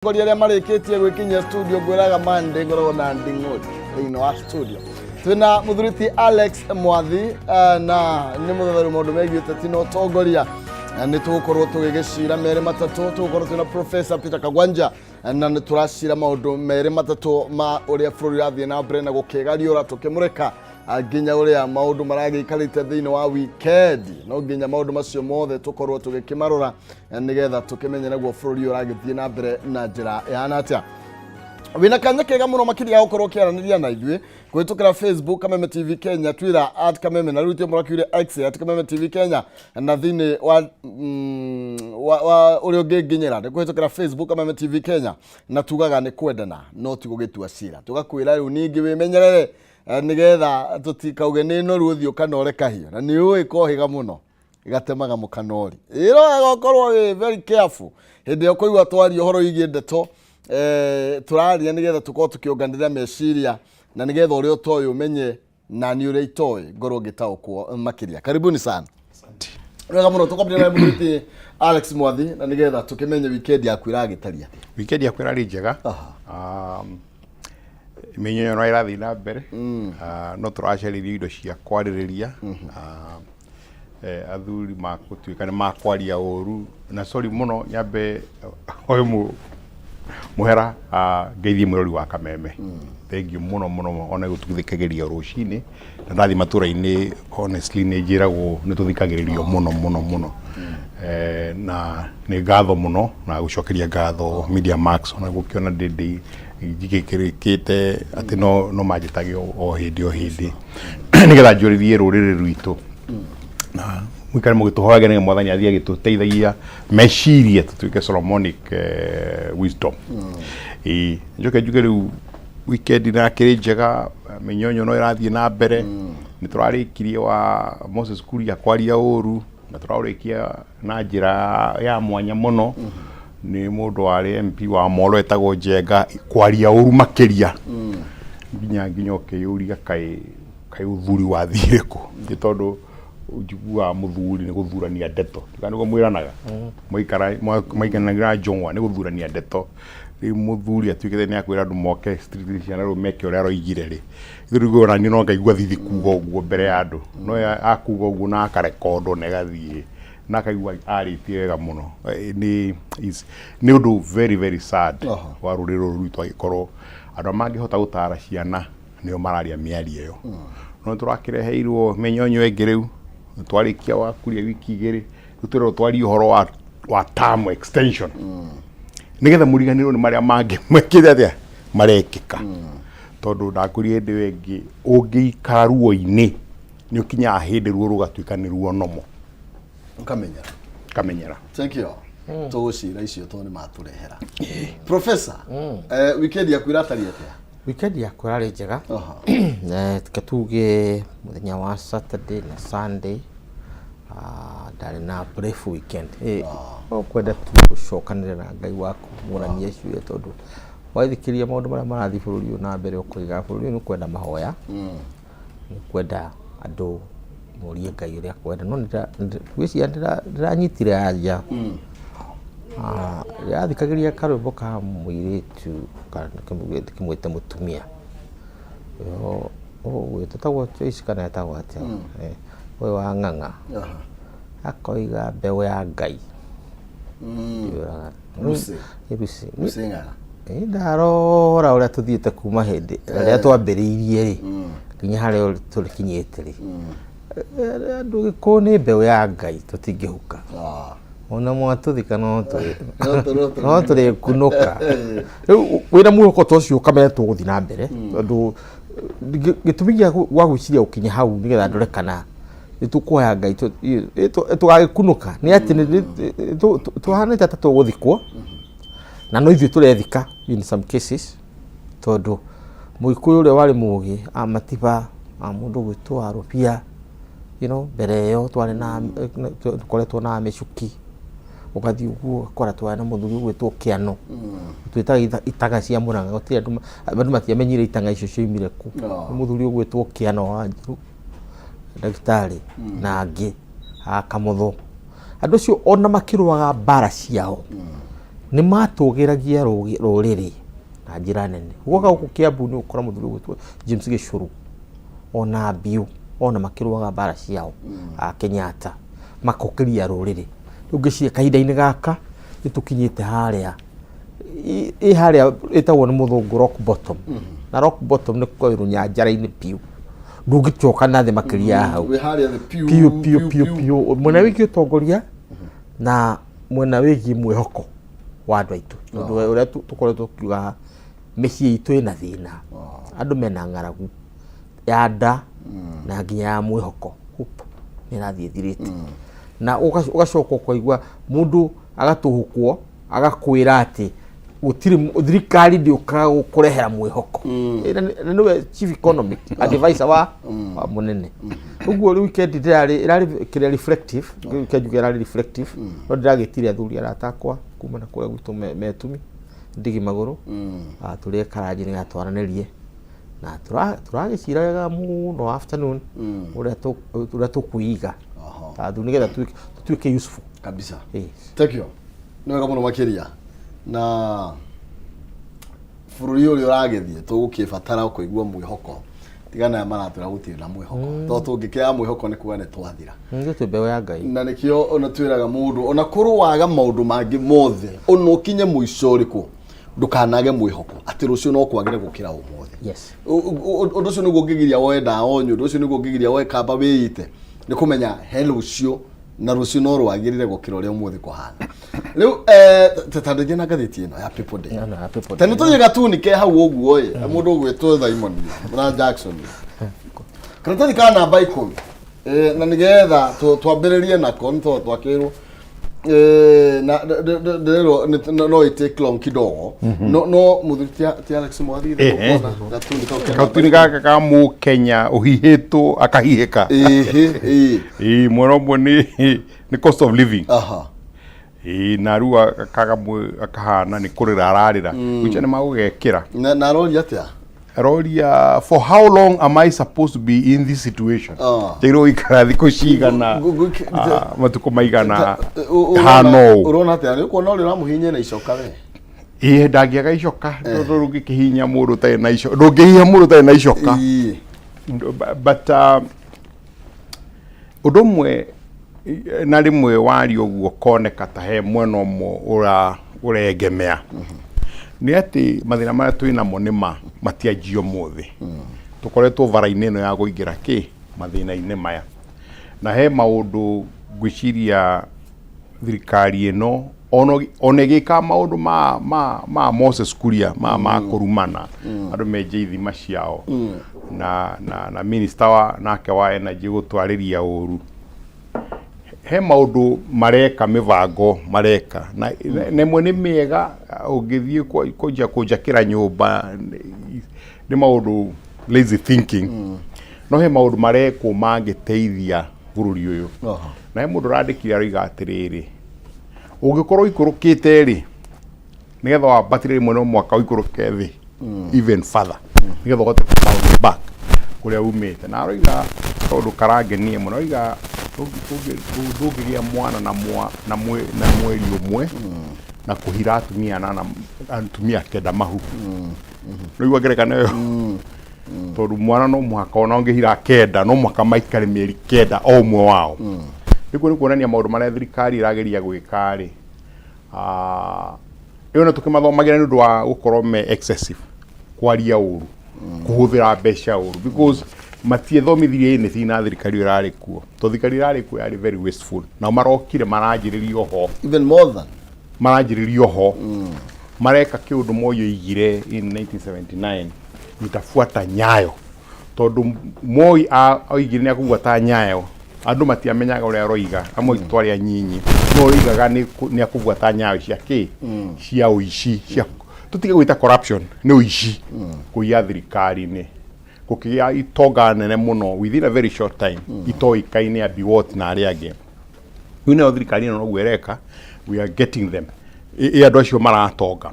Atongoria arĩa marĩkĩtie gwĩkinyia studio, ngwĩraga Monday ngoragwo na nding'ũri thĩinĩ wa studio. Twĩna mũthuri ti Alex Mwathi, na nĩ mũthatharu maũndũ megiĩ ũteti na ũtongoria. Nĩ tũgũkorwo tũgĩgĩcira merĩ matatũ. Tũgũkorwo twĩna Professor Peter Kagwanja, na nĩ tũracira maũndũ merĩ matatũ ma ũrĩa bũrũri ũrathiĩ na mbere na gũkĩgariũra, tũkĩmũrĩka nginya ũrĩa maũndũ maragĩikarĩte thĩinĩ wa weekend. No nginya maũndũ macio mothe tũkorwo tũgĩkĩmarora, nĩgetha tũkĩmenye naguo bũrũri ũyũ ũragĩthiĩ na mbere na njĩra ĩhana atĩa. Wĩna kanya kega mũno makĩria ga gũkorwo ũkĩaranĩria na ithuĩ kũhĩtũkĩra Facebook Kameme TV Kenya, Twitter @Kameme, na rĩu tio mũrakiure X @KamemeTV Kenya, na thĩinĩ wa ũrĩa ũngĩnginyĩra nĩ kũhĩtũkĩra Facebook Kameme TV Kenya. Na tugaga nĩ kwendana no ti gũgĩtua cira. Tũgakwĩra rĩu ningĩ wĩmenyerere, nĩgetha tũtikauge nĩ noru ũthiũ kanore kahiũ, na nĩ ũĩ kohĩga mũno gatemaga mũkanori. Ĩro wega ũkorwo wĩ very careful hĩndĩ ĩrĩa ũkũigua twaria ũhoro wĩgiĩ ndeto. Tũraria nĩgetha tũkorwo tũkĩonganĩrĩra meciria, na nĩgetha ũrĩa ũtoĩ ũmenye, na nĩ ũrĩa itoĩ ngorwo ngĩtaũkwo makĩria. Karibuni sana. Wega mũno. Tũkwambĩrĩria na mũthuri Alex Mwathi, na nĩgetha tũkĩmenye weekend yaku ĩragĩtaria atĩa. Weekend yakwa ĩrarĩ njega. Mĩnyonyo no ĩrathiĩ na mbere. No tũracarĩrio indo cia kwarĩrĩria. Athuri makũtuĩka nĩ makwaria ũru, na sorry mũno, nyambe oe mũhera, ngeithie mwĩrori wa Kameme. Thank you mũno mũno, ona gũtũthikagĩria rũcinĩ na ndathiĩ matũra-inĩ, honestly nĩ njĩragwo nĩ tũthikagĩrĩrio mũno mũno mũno. Na nĩ ngatho mũno na gũcokeria ngatho Media Max, ona gũkĩona ndĩ njigĩkĩrĩkĩte atĩ no manjĩtage o hĩndĩ o hĩndĩ nĩgetha njũrĩrie rũrĩrĩ rwitũ, na mũikare mũgĩtũhoyaga nĩgetha Mwathani athiĩ agĩtũteithagia meciria tũtuĩke Solomonic wisdom. Ĩĩ, njoke njuge rĩu weekend nakĩrĩ njega, mĩnyonyo no ĩrathiĩ na mbere. Nĩ tũrarĩkirie wa Moses Kuria kwaria ũru, na tũraũrĩkia na njĩra ya mwanya mũno. Nĩ mũndũ warĩ MP wa Molo etagwo Njenga kwaria ũru makĩria, nginya ũkĩyũria kaĩ ũthuri wathire kũ, nĩ tondũ njiguaga mũthuri nĩ gũthurania ndeto. Kana nĩguo mwĩranaga mwaikara maikanagĩra njũng'wa nĩ gũthurania ndeto. Rĩu mũthuri atuĩkĩte nĩ akwĩra andũ moke street cia Nairobi meke ũrĩa aroigire rĩ, ithuĩ rĩu ona niĩ no ngaigua thithi kuga ũguo mbere ya andũ, no ye akuga ũguo na akarekondwo na ĩgathiĩ na akaigua arĩtie wega mũno. Nĩ ũndũ very very sad wa rũrĩrĩ rũrũ rwitũ, angĩkorwo andũ arĩa mangĩhota gũtara ciana nĩo mararia mĩario ĩyo. No nĩ tũrakĩreheirwo mĩnyonyo ĩngĩ. Rĩu twarĩkia wakuria wiki 2, rĩu twĩrwo twarie ũhoro wa term extension nĩgetha mũriganĩrwo nĩ marĩa mangĩ mekĩte atĩa marekĩka, tondũ ndakwĩrire hĩndĩ ĩyo ĩngĩ, ũngĩikara ruo-inĩ nĩ ũkinyaga hĩndĩ ruo rũgatuĩka nĩ ruo nomo. Ũkamenyera. Kamenyera. Thank you. Tũgũcira icio tondũ nĩ matũrehera. Professor, weekend yaku ĩratariĩ atĩa? Weekend yakwa ĩrarĩ njega. Reke tuge mũthenya wa Saturday na Sunday, ndarĩ na brief weekend. Ũkwenda tu gũcokanĩrĩra na Ngai waku, muonanie ciũria, tondũ wathikĩrĩria maũndũ marĩa marathiĩ bũrũri ũyũ na mbere, ũkoiga bũrũri ũyũ nĩ ũkwenda mahoya, nĩ ũkwenda andũ morie Ngai ũrĩa akwenda. No ngwĩciria ndĩranyitire anja. Ndĩrathikagĩrĩria karwĩmbo ka mũirĩtu, kana kĩmwĩte mũtumia ũgwĩtwo Joyce kana etagwo atĩa, ũyũ wa Ng'ang'a, akoiga mbeũ ya Ngai ndĩũraga. Lucy. Lucy. Lucy Ng'ang'a. Ĩ, ndarora ũrĩa tũthiĩte kuma hĩndĩ rĩrĩa twambĩrĩirie rĩ nginya harĩa tũkinyĩte rĩ, andũ gĩkũyũ nĩ mbeũ ya Ngai, tũtingĩhuka. Ona mwatũthika no no tũrĩkunũka. Rĩu wĩna mwĩhoko ta ũcio, ũkamenya tũgũthiĩ na mbere, tondũ gĩtũmi gĩa gwa gwĩciria gũkinya hau nĩgetha ndore kana nĩ tũkũhoya Ngai tũgagĩkunũka nĩ atĩ tũhanĩte ta tũgũthikwo na no ithuĩ tũrethika in some cases, tondũ Mũgĩkũyũ ũrĩa warĩ mũgĩ a Matiba, a mũndũ ũgwĩtwo Warũbia, mbere ĩyo twarĩ na tũkoretwo na mĩcuki, ũgathiĩ ũguo ũgakora twarĩ na mũthuri ũgwĩtwo Kĩano, twĩtaga itang'a cia Mũrang'a. Gũtirĩ andũ matiamenyire itang'a icio cioimire kũ. Nĩ mũthuri ũgwĩtwo Kĩano wa Njirũ, ndagĩtarĩ, na angĩ a Kamũthũ. Andũ acio ona makĩrũaga mbara ciao. Nĩ matũgĩragia rũrĩrĩ na njĩra nene. Guoka gũkũ Kiambu nĩ ũgũkora mũthuri ũgwĩtwo James Gĩcũrũ ona Mbiũ ona makĩrũaga mbara ciao a Kenyatta makokĩria rũrĩrĩ. Rĩu ngĩciria kahinda-inĩ gaka nĩ tũkinyĩte harĩa ĩ harĩa ĩtagwo nĩ mũthũngũ rock bottom. Na rock bottom nĩ kuga wĩ rũnyanjara-inĩ biũ, ndũngĩcoka na thĩ makĩria ya hau. Wĩ harĩa thĩ piũ. Piũ piũ piũ piũ, mwena wĩgiĩ ũtongoria na mwena wĩgiĩ mwĩhoko wa andũ aitũ, tondũ ũrĩa tũkoretwo tũkiuga haha, mĩciĩ itũ ĩna thĩna, andũ mena ng'aragu ya nda na nginya ya mwĩhoko. Hope nĩ ĩrathiĩ ĩthirĩte, na ũgacoka ũkaigua mũndũ agatũhũkwo agakwĩra atĩ gũtirĩ thirikari ndĩũkaga gũkũrehera mwĩhoko. Na nĩwe chief economic advisor wa mũnene. Ũguo rĩu weekend ndĩrarĩ ĩrarĩ kĩrĩa reflective, weekend njuge ĩrarĩ reflective, no ndĩragĩtire athuri arata akwa kuma na kũrĩa gwitũ metumi ndigi magũrũ. Ah, tũrĩe karanji nĩgetha twaranĩrie na tũragĩcira wega mũno afternoon ũrĩa tũkwĩiga ta athuri nĩgetha tũtuĩke useful. Kabisa. Yes. Thank you, nĩ wega mũno makĩria. Na bũrũri ũrĩa ũragĩthiĩ tũgũkĩbatara kũigua mwĩhoko, tigana aya maratwĩra gũtirĩ na mwĩhoko, tondũ tũngĩkĩaga mwĩhoko nĩ kuga nĩ twathira. Ithuĩ twĩ mbeũ ya Ngai. Na nĩkĩo ona twĩraga mũndũ, ona korwo waga maũndũ mangĩ mothe, ona ũkinye mũico ũrĩkũ, ndũkanage mwĩhoko atĩ rũciũ no kwagĩre gũkĩra ũmũthĩ. Ũndũ ũcio nĩguo ũngĩgiria woe ndawa ũnyue, ũndũ ũcio nĩguo ũngĩgiria woe kamba wĩite, nĩ kũmenya he rũciũ na rũciũ no rwagĩrĩre gũkĩra ũrĩa ũmũthĩ kũhana rĩu. Ta ndĩthiĩ na ngathĩti ĩno ya People Day. Ĩno ya People Ta Day. nĩ tũthiĩ gatuni ke hau ũguo ĩ, mũndũ ũgwĩtwo Simon na Jackson, karatathi ka namba 10. Na nĩgetha twambĩrĩrie nako nĩ tondũ twakĩrwo na ndĩrerwo no it take long kidogo, no mũthuri ti Alex Mwathi. Gatuni kau ke namba Gatuni gaka ka mũkenya ũhihĩtwo akahihĩka. Ĩhĩ ĩ. Ĩĩ, mwena ũmwe nĩ cost of living. Ĩĩ, na rĩu akaga akahana nĩ kũrĩra ararĩra gwĩcia nĩ magũgekĩra. Na aroria atĩa? Aroria, "For how long am I supposed to be in this situation?" Njagĩrĩirwo gũikara thikũ cigana? Matukũ maigana hana ũũ? Ũrona atĩa? Nĩ ũkuona ũrĩa ũramũhihinya na icoka we. Ĩĩ, ndangĩaga icoka, tondũ ndũngĩkĩhihinya mũndũ ũtarĩ na icoka, ndũngĩhihinya mũndũ ũtarĩ na icoka. But ũndũ ũmwe na rĩmwe waria ũguo koneka ta he mwena ũmwe ũrengemea nĩ atĩ mathĩna marĩa twĩ namo nĩ ma matianjia ũmũthĩ. Tũkoretwo bara-inĩ ĩno ya kũingĩra kĩ mathĩna-inĩ maya, na he maũndũ ngwĩciria thirikari ĩno ona ĩgĩka maũndũ ma Moses Kuria ma kũrumana andũ menje ithima ciao na minister wa nake wa energy gũtwarĩria ũru, he maũndũ mareka, mĩbango mareka na ĩmwe nĩ mĩega. Ũngĩthiĩ kũnja kũnjakĩra nyũmba nĩ maũndũ lazy thinking, no he maũndũ marekwo mangĩteithia bũrũri ũyũ. Na he mũndũ ũrandĩkire aroiga atĩrĩrĩ, ũngĩkorwo ũikũrũkĩte rĩ, nĩgetha wambatĩre rĩmwe no mwaka ũikũrũke thĩ even further nĩgetha ũhote kũ bounce back kũrĩa umĩte. Na aroiga kaũndũ karangenia mũno, aroiga ndũngĩgĩa mwana na mweri ũmwe na kũhira atumia anana, atumia kenda mahu. Rĩu ngerekano ĩyo, tondũ mwana no mũhaka ona ũngĩhira kenda no mũhaka maikare mĩeri 9 o ũmwe wao. Nĩguo nĩ kuonania maũndũ marĩa thirikari ĩrageria gwĩka rĩ, ĩyo na tũkĩmathomagĩra nĩ ũndũ wa gũkorwo me excessive, kwaria ũru, kũhũthĩra mbeca ũru, because matiethomithirie anything na thirikari ĩyo ĩrarĩ kuo, tondũ thirikari ĩrarĩ kuo yarĩ very wasteful. Nao marokire maranjĩrĩria oho. Even more than. Maranjĩrĩria oho, mareka kĩũndũ Moi oigire in 1979, "Nitafuata nyayo," tondũ Moi oigire nĩ akũbuata nyayo. Andũ matiamenyaga ũrĩa aroiga, amwe aitũ twarĩ anyinyi, no oigaga nĩ akũbuata nyayo cia kĩ cia ũici, cia tũtige gwĩta corruption, nĩ ũici, kũiya thirikari-inĩ, gũkĩgĩa itonga nene mũno within a very short time itoĩkaine, a Biwott na arĩa angĩ. Rĩu nayo thirikari ĩno noguo ĩreka, we are getting them. Ĩ andũ acio maratonga,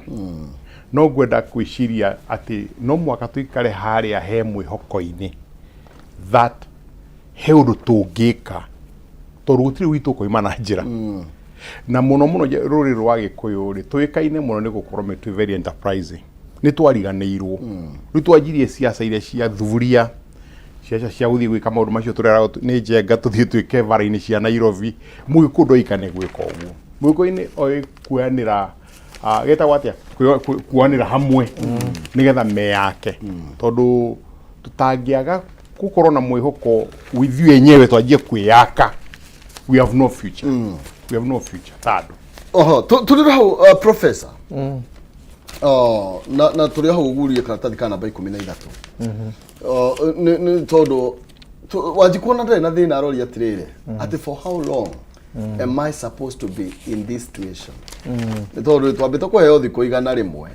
no ngwenda gwĩciria atĩ no mũhaka tũikare harĩa he mwĩhoko-inĩ that he ũndũ tũngĩka, tondũ gũtirĩ witũ ũkoima na njĩra. Na mũno mũno rũrĩrĩ rwa Gĩkũyũ rĩ, tũĩkaine mũno nĩ gũkorwo twĩ very enterprising. Nĩ twariganĩirwo. Rĩu twanjirie ciaca iria cia thuburia, ciaca cia gũthiĩ gwĩka maũndũ macio tũreragwo nĩ Njenga tũthiĩ twĩke bara-inĩ cia Nairobi. Mũgĩkũyũ ndoĩkane gwĩka ũguo. Mũgĩkũyũ-inĩ oĩ kuoyanĩra, getagwo atĩa, kuoyanĩra hamwe nĩgetha meyake. Tondũ tũtangĩaga gũkorwo na mwĩhoko ithuĩ enyewe twanjie kwĩyaka, we have no future. We have no future ta andũ. Oho, tũrĩ hau, professor. Oh, na tũrĩ hau ũgurie karatathi ka namba 13. Oh, nĩ tondũ Wanjikũ ona ndarĩ na thĩna, aroria atĩrĩrĩ, atĩ for how long am I supposed to be in this situation? Nĩ tondũ twambĩte kũheo thikũ 100,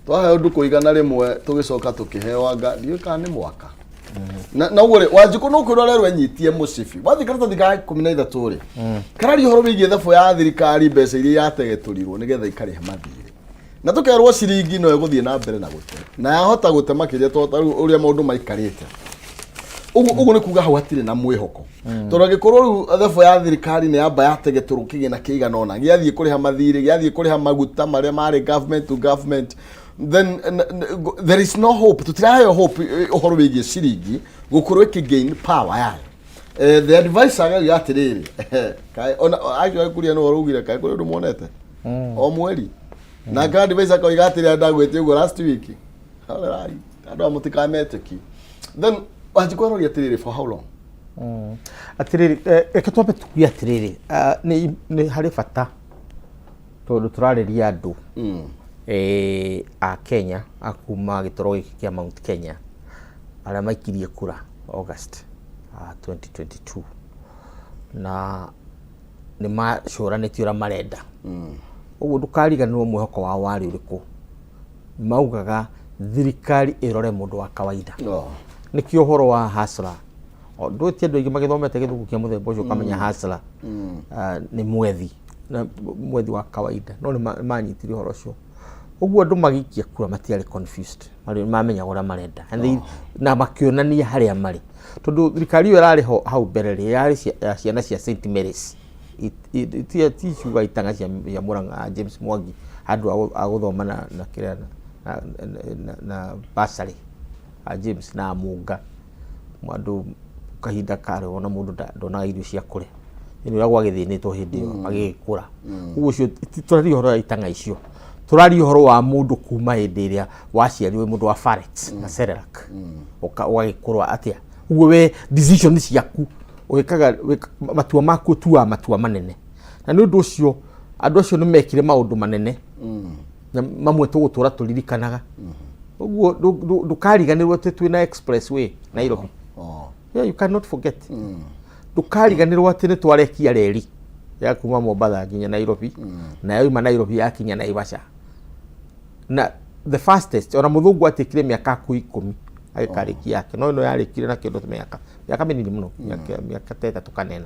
twaheo ndukũ 100, tũgĩcoka tũkĩheo anga ndiũĩ kana nĩ mwaka. Na ũguo rĩ, Wanjikũ no kwĩrwo arerwo enyitie mũcibi. Wathiĩ karatathi ka 13 rĩ, kararia ũhoro wĩgiĩ thabu ya thirikari, mbeca iria irategetũrirwo nĩgetha ikarĩhe mathirĩ, na tũkerwo ciringi no ĩgũthiĩ na mbere na gũte, na yahota gũte makĩria to ta rĩu ũrĩa maũndũ maikarĩte ũguo. Ũguo nĩ kuga hau hatirĩ na mwĩhoko, tondũ angĩkorwo rĩu thabu ya thirikari nĩ yamba yategetũrwo kĩgĩna kĩigana ũna gĩathiĩ kũrĩha mathirĩ, gĩathiĩ kũrĩha maguta marĩa marĩ government to government, then there is no hope. Tũtiraheo hope ũhoro wĩgiĩ ciringi gũkorwo ĩkĩ power yayo. The advice agauga atĩrĩrĩ, kaĩ ona acio kuria no ũraugire kaĩ kũrĩ ũndũ monete o mweri na ka advice akoiga atĩrĩ, ndagwĩte ũguo last week, horerai andũ aya mũtikametĩki. Then Wanjikũ aroria atĩrĩrĩ, for how long? Atĩrĩrĩ, reke twambe tuge atĩrĩrĩ, nĩ harĩ bata tondũ tũrarĩria andũ a Kenya a kuma gĩtoro gĩkĩ kĩa Mount Kenya arĩa maikirie kura August 2022 na nĩ macũranĩtie ũrĩa marenda. Ũguo ndũkariganĩrwo mwĩhoko wao warĩ ũrĩkũ. Maugaga thirikari ĩrore mũndũ wa kawaida. Nĩkĩo ũhoro wa hustler, ndũĩtie andũ aingĩ magĩthomete gĩthũngũ kĩa mũthemba ũcio, ũkamenya hustler nĩ mwethi na mwethi wa kawaida, no nĩ manyitire ũhoro ũcio. Ũguo andũ magĩikia kura matiarĩ confused, marĩ mamenyaga ũrĩa marenda. And na makĩonania harĩa marĩ, tondũ thirikari ĩyo ĩrarĩ ho hau mbere rĩ, yarĩ ya ciana cia St Mary's. Ti ciuga itanga cia Murang'a, James Mwangi, handũ a gũthoma na kĩrĩa na bursary a James na Munga. Andũ kahinda karĩ ona mũndũ ndonaga irio cia kũrĩa, nĩ ũrĩa gwagĩthĩnĩtwo hĩndĩ ĩyo magĩgĩkũra. Ũguo ũcio tũraria ũhoro wa itang'a icio, tũraria ũhoro wa mũndũ kuma hĩndĩ ĩrĩa waciarirwo, mũndũ wa Farex na Cerelac, ũgagĩkũrwo atĩa. Ũguo we decision ciaku wĩkaga matua maku, ũtuaga matua manene, na nĩ ũndũ ũcio andũ acio nĩ mekire maũndũ manene na mamwe tũgũtũra tũririkanaga. Ũguo ndũkariganĩrwo atĩ twĩna expressway Nairobi. Yeah, you cannot forget. Ndũkariganĩrwo atĩ nĩ twarekia reri ya kuma Mombatha nginya Nairobi, na yauma Nairobi yakinya Naivasha na the fastest. Ona mũthũngũ atiĩkire mĩaka hakuhĩ 10 agĩkarĩkia yake, no ĩno yarĩkire na kĩndũ mĩaka mĩnini mũno, mĩaka ta 3 kana 4,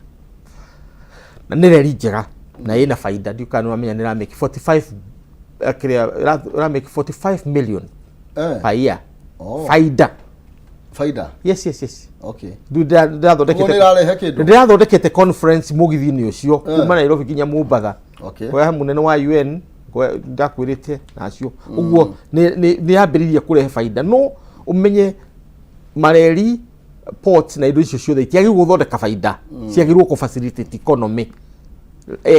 na nĩ reri njega na ĩna baida. Ndiũ kana nĩwamenya nĩ ĩramake 45, kĩrĩa ĩramake 45 million per year. Faida. Faida. Yes. Ũguo nĩ ĩrarehe kĩndũ? Ndĩrathondekete conference mũgithi-inĩ ũcio kuma Nairobi nginya Mombatha. Kwa mũnene wa UN ndakwĩrĩte nacio. Ũguo nĩ yambĩrĩirie kũrehe baida, no ũmenye mareri, ports na indo icio ciothe itiagĩrĩirwo gũthondeka baida, ciagĩrĩirwo kũ facilitate economy.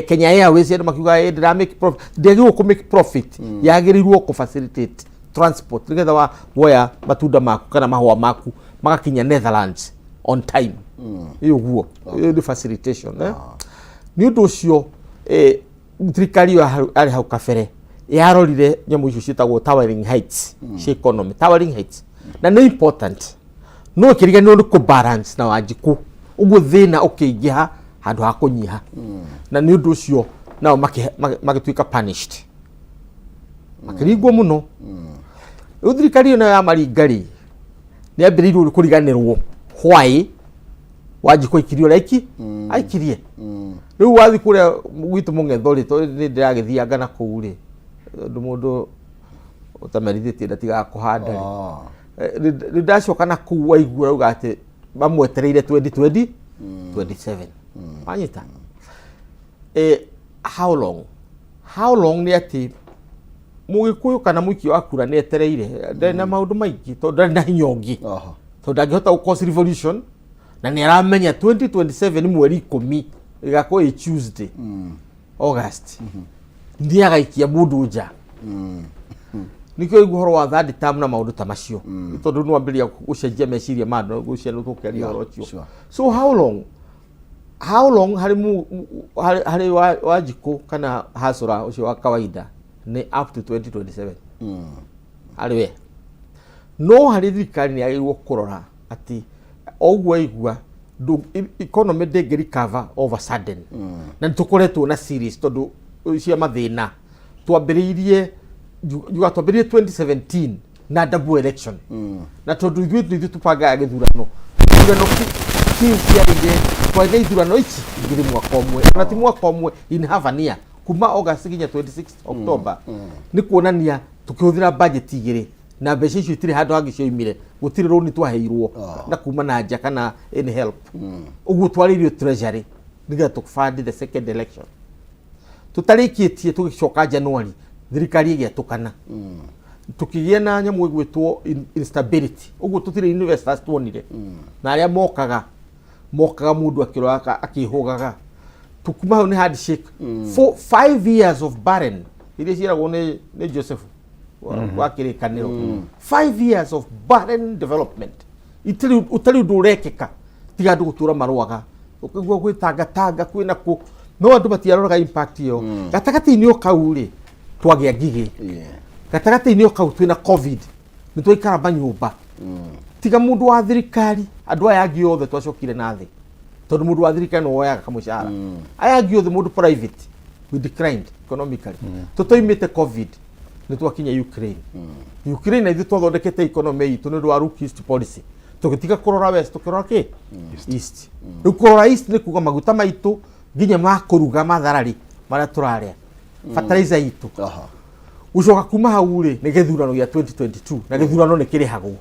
Kenya Airways, andũ makiuga ndĩra make profit, ndĩagĩrĩirwo kũ make profit, yagĩrĩirwo kũ facilitate transport nĩgetha wa woya matunda maku kana mahũa maku magakinya Netherlands on time. Ĩ ũguo ĩyo nĩ facilitation, eh? Nĩ ũndũ ũcio thirikari ĩyo yarĩ hau kabere yarorire nyamũ icio ciĩtagwo towering heights cia economy, towering heights, na nĩ important, no ĩkĩriganĩrwo nĩ kũ balance na Wanjikũ. Ũguo thĩna ũkĩingĩha handũ ha kũnyiha, na nĩ ũndũ ũcio nao magĩtuĩka punished, makĩringwo mũno. Rĩu thirikari ĩyo nayo ya maringa rĩ, nĩ yambĩrĩirwo kũriganĩrwo why Wanjikũ aikirie ũrĩa aikirie. Rĩu wathiĩ kũrĩa gwitũ mũng'etho rĩ, tondũ nĩ ndĩragĩthianga na kũu rĩ, ũndũ mũndũ ũtamerithĩtie ndatigaga kũhanda rĩ. Rĩ ndacoka na kũu waigua rauga atĩ mamwetereire 2020 27, wanyita. How long? How long nĩ atĩ Mũgĩkũyũ kana mũikia wa kura nĩ etereire, ndarĩ na maũndũ maingĩ tondũ ndarĩ na hinya ũngĩ, tondũ ndangĩhota gũ cause revolution, na nĩ aramenya 2027 mweri 10 ĩgakorwo ĩ Tuesday, August, nĩ agaikia mũndũ nja. Nĩkĩo igua ũhoro wa third term na maũndũ ta macio, tondũ nĩ wambĩrĩria gũcenjia meciria ma andũ gũcia nĩ tũkĩaria ũhoro ũcio. So how long? How long harĩ harĩ Wanjikũ kana hasũra ũcio wa kawaida nĩ up to 2027 harĩ we, no harĩ thirikari nĩ yagĩrĩirwo kũrora atĩ o ũguo aigua economy ndĩngĩ recover over sudden, na nĩ tũkoretwo na series tondũ cia mathĩna. Twambĩrĩirie njuga twambĩrĩirie 2017 na double election, na tondũ ithuĩ nĩ ithuĩ tũbangaga gĩthurano, gĩthurano kĩu kĩarĩire, twarĩ na ithurano ici igĩrĩ mwaka ũmwe, ona ti mwaka ũmwe, in half an year, kuma August nginya 26 October. Nĩ kuonania tũkĩhũthĩra budget igĩrĩ, na mbeca icio itirĩ handũ hangĩ cioimire, gũtirĩ rũni twaheirwo na kuma na nja kana any help. Ũguo twarĩirio treasury nĩgetha tũ fund the second election. Tũtarĩkĩtie, tũgĩcoka January, thirikari ĩgĩatũkana, tũkĩgĩa na nyamũ ĩgwĩtwo instability. Ũguo tũtirĩ investors tuonire, na arĩa mokaga mokaga mũndũ akĩroraga akĩhũgaga. Tukuma hau nĩ handshake for 5 years of barren iria ciĩragwo nĩ Joseph wa kĩrĩkanĩro, 5 years of barren development, itarĩ ũtarĩ ũndũ ũrekĩka tiga andũ gũtũra marũaga, ũkaigua gwĩ tangatanga kwĩna kũ, no andũ matiaroraga impact ĩyo. Gatagatĩ-inĩ o kau rĩ, twagĩa ngigĩ. Gatagatĩ-inĩ o kau twĩna COVID, nĩ twaikara manyũmba, tiga mũndũ wa thirikari, andũ aya angĩ othe twacokire na thĩ, tondũ mũndũ wa thirikari nĩ woyaga kamũcara, aya angĩ othe mũndũ private, we declined economically. Tũtoimĩte COVID nĩ twakinya Ukraine. Ukraine, na ithuĩ twathondekete economy itũ nĩ ũndũ wa Look East policy, tũgĩtiga kũrora west, tũkĩrora kĩ? East. Rĩu kũrora east nĩ kuga maguta maitũ nginya ma kũruga matharari marĩa tũrarĩa, fertilizer itũ. Gũcoka kuma hau rĩ, nĩ gĩthurano gĩa 2022, na gĩthurano nĩ kĩrĩhagwo.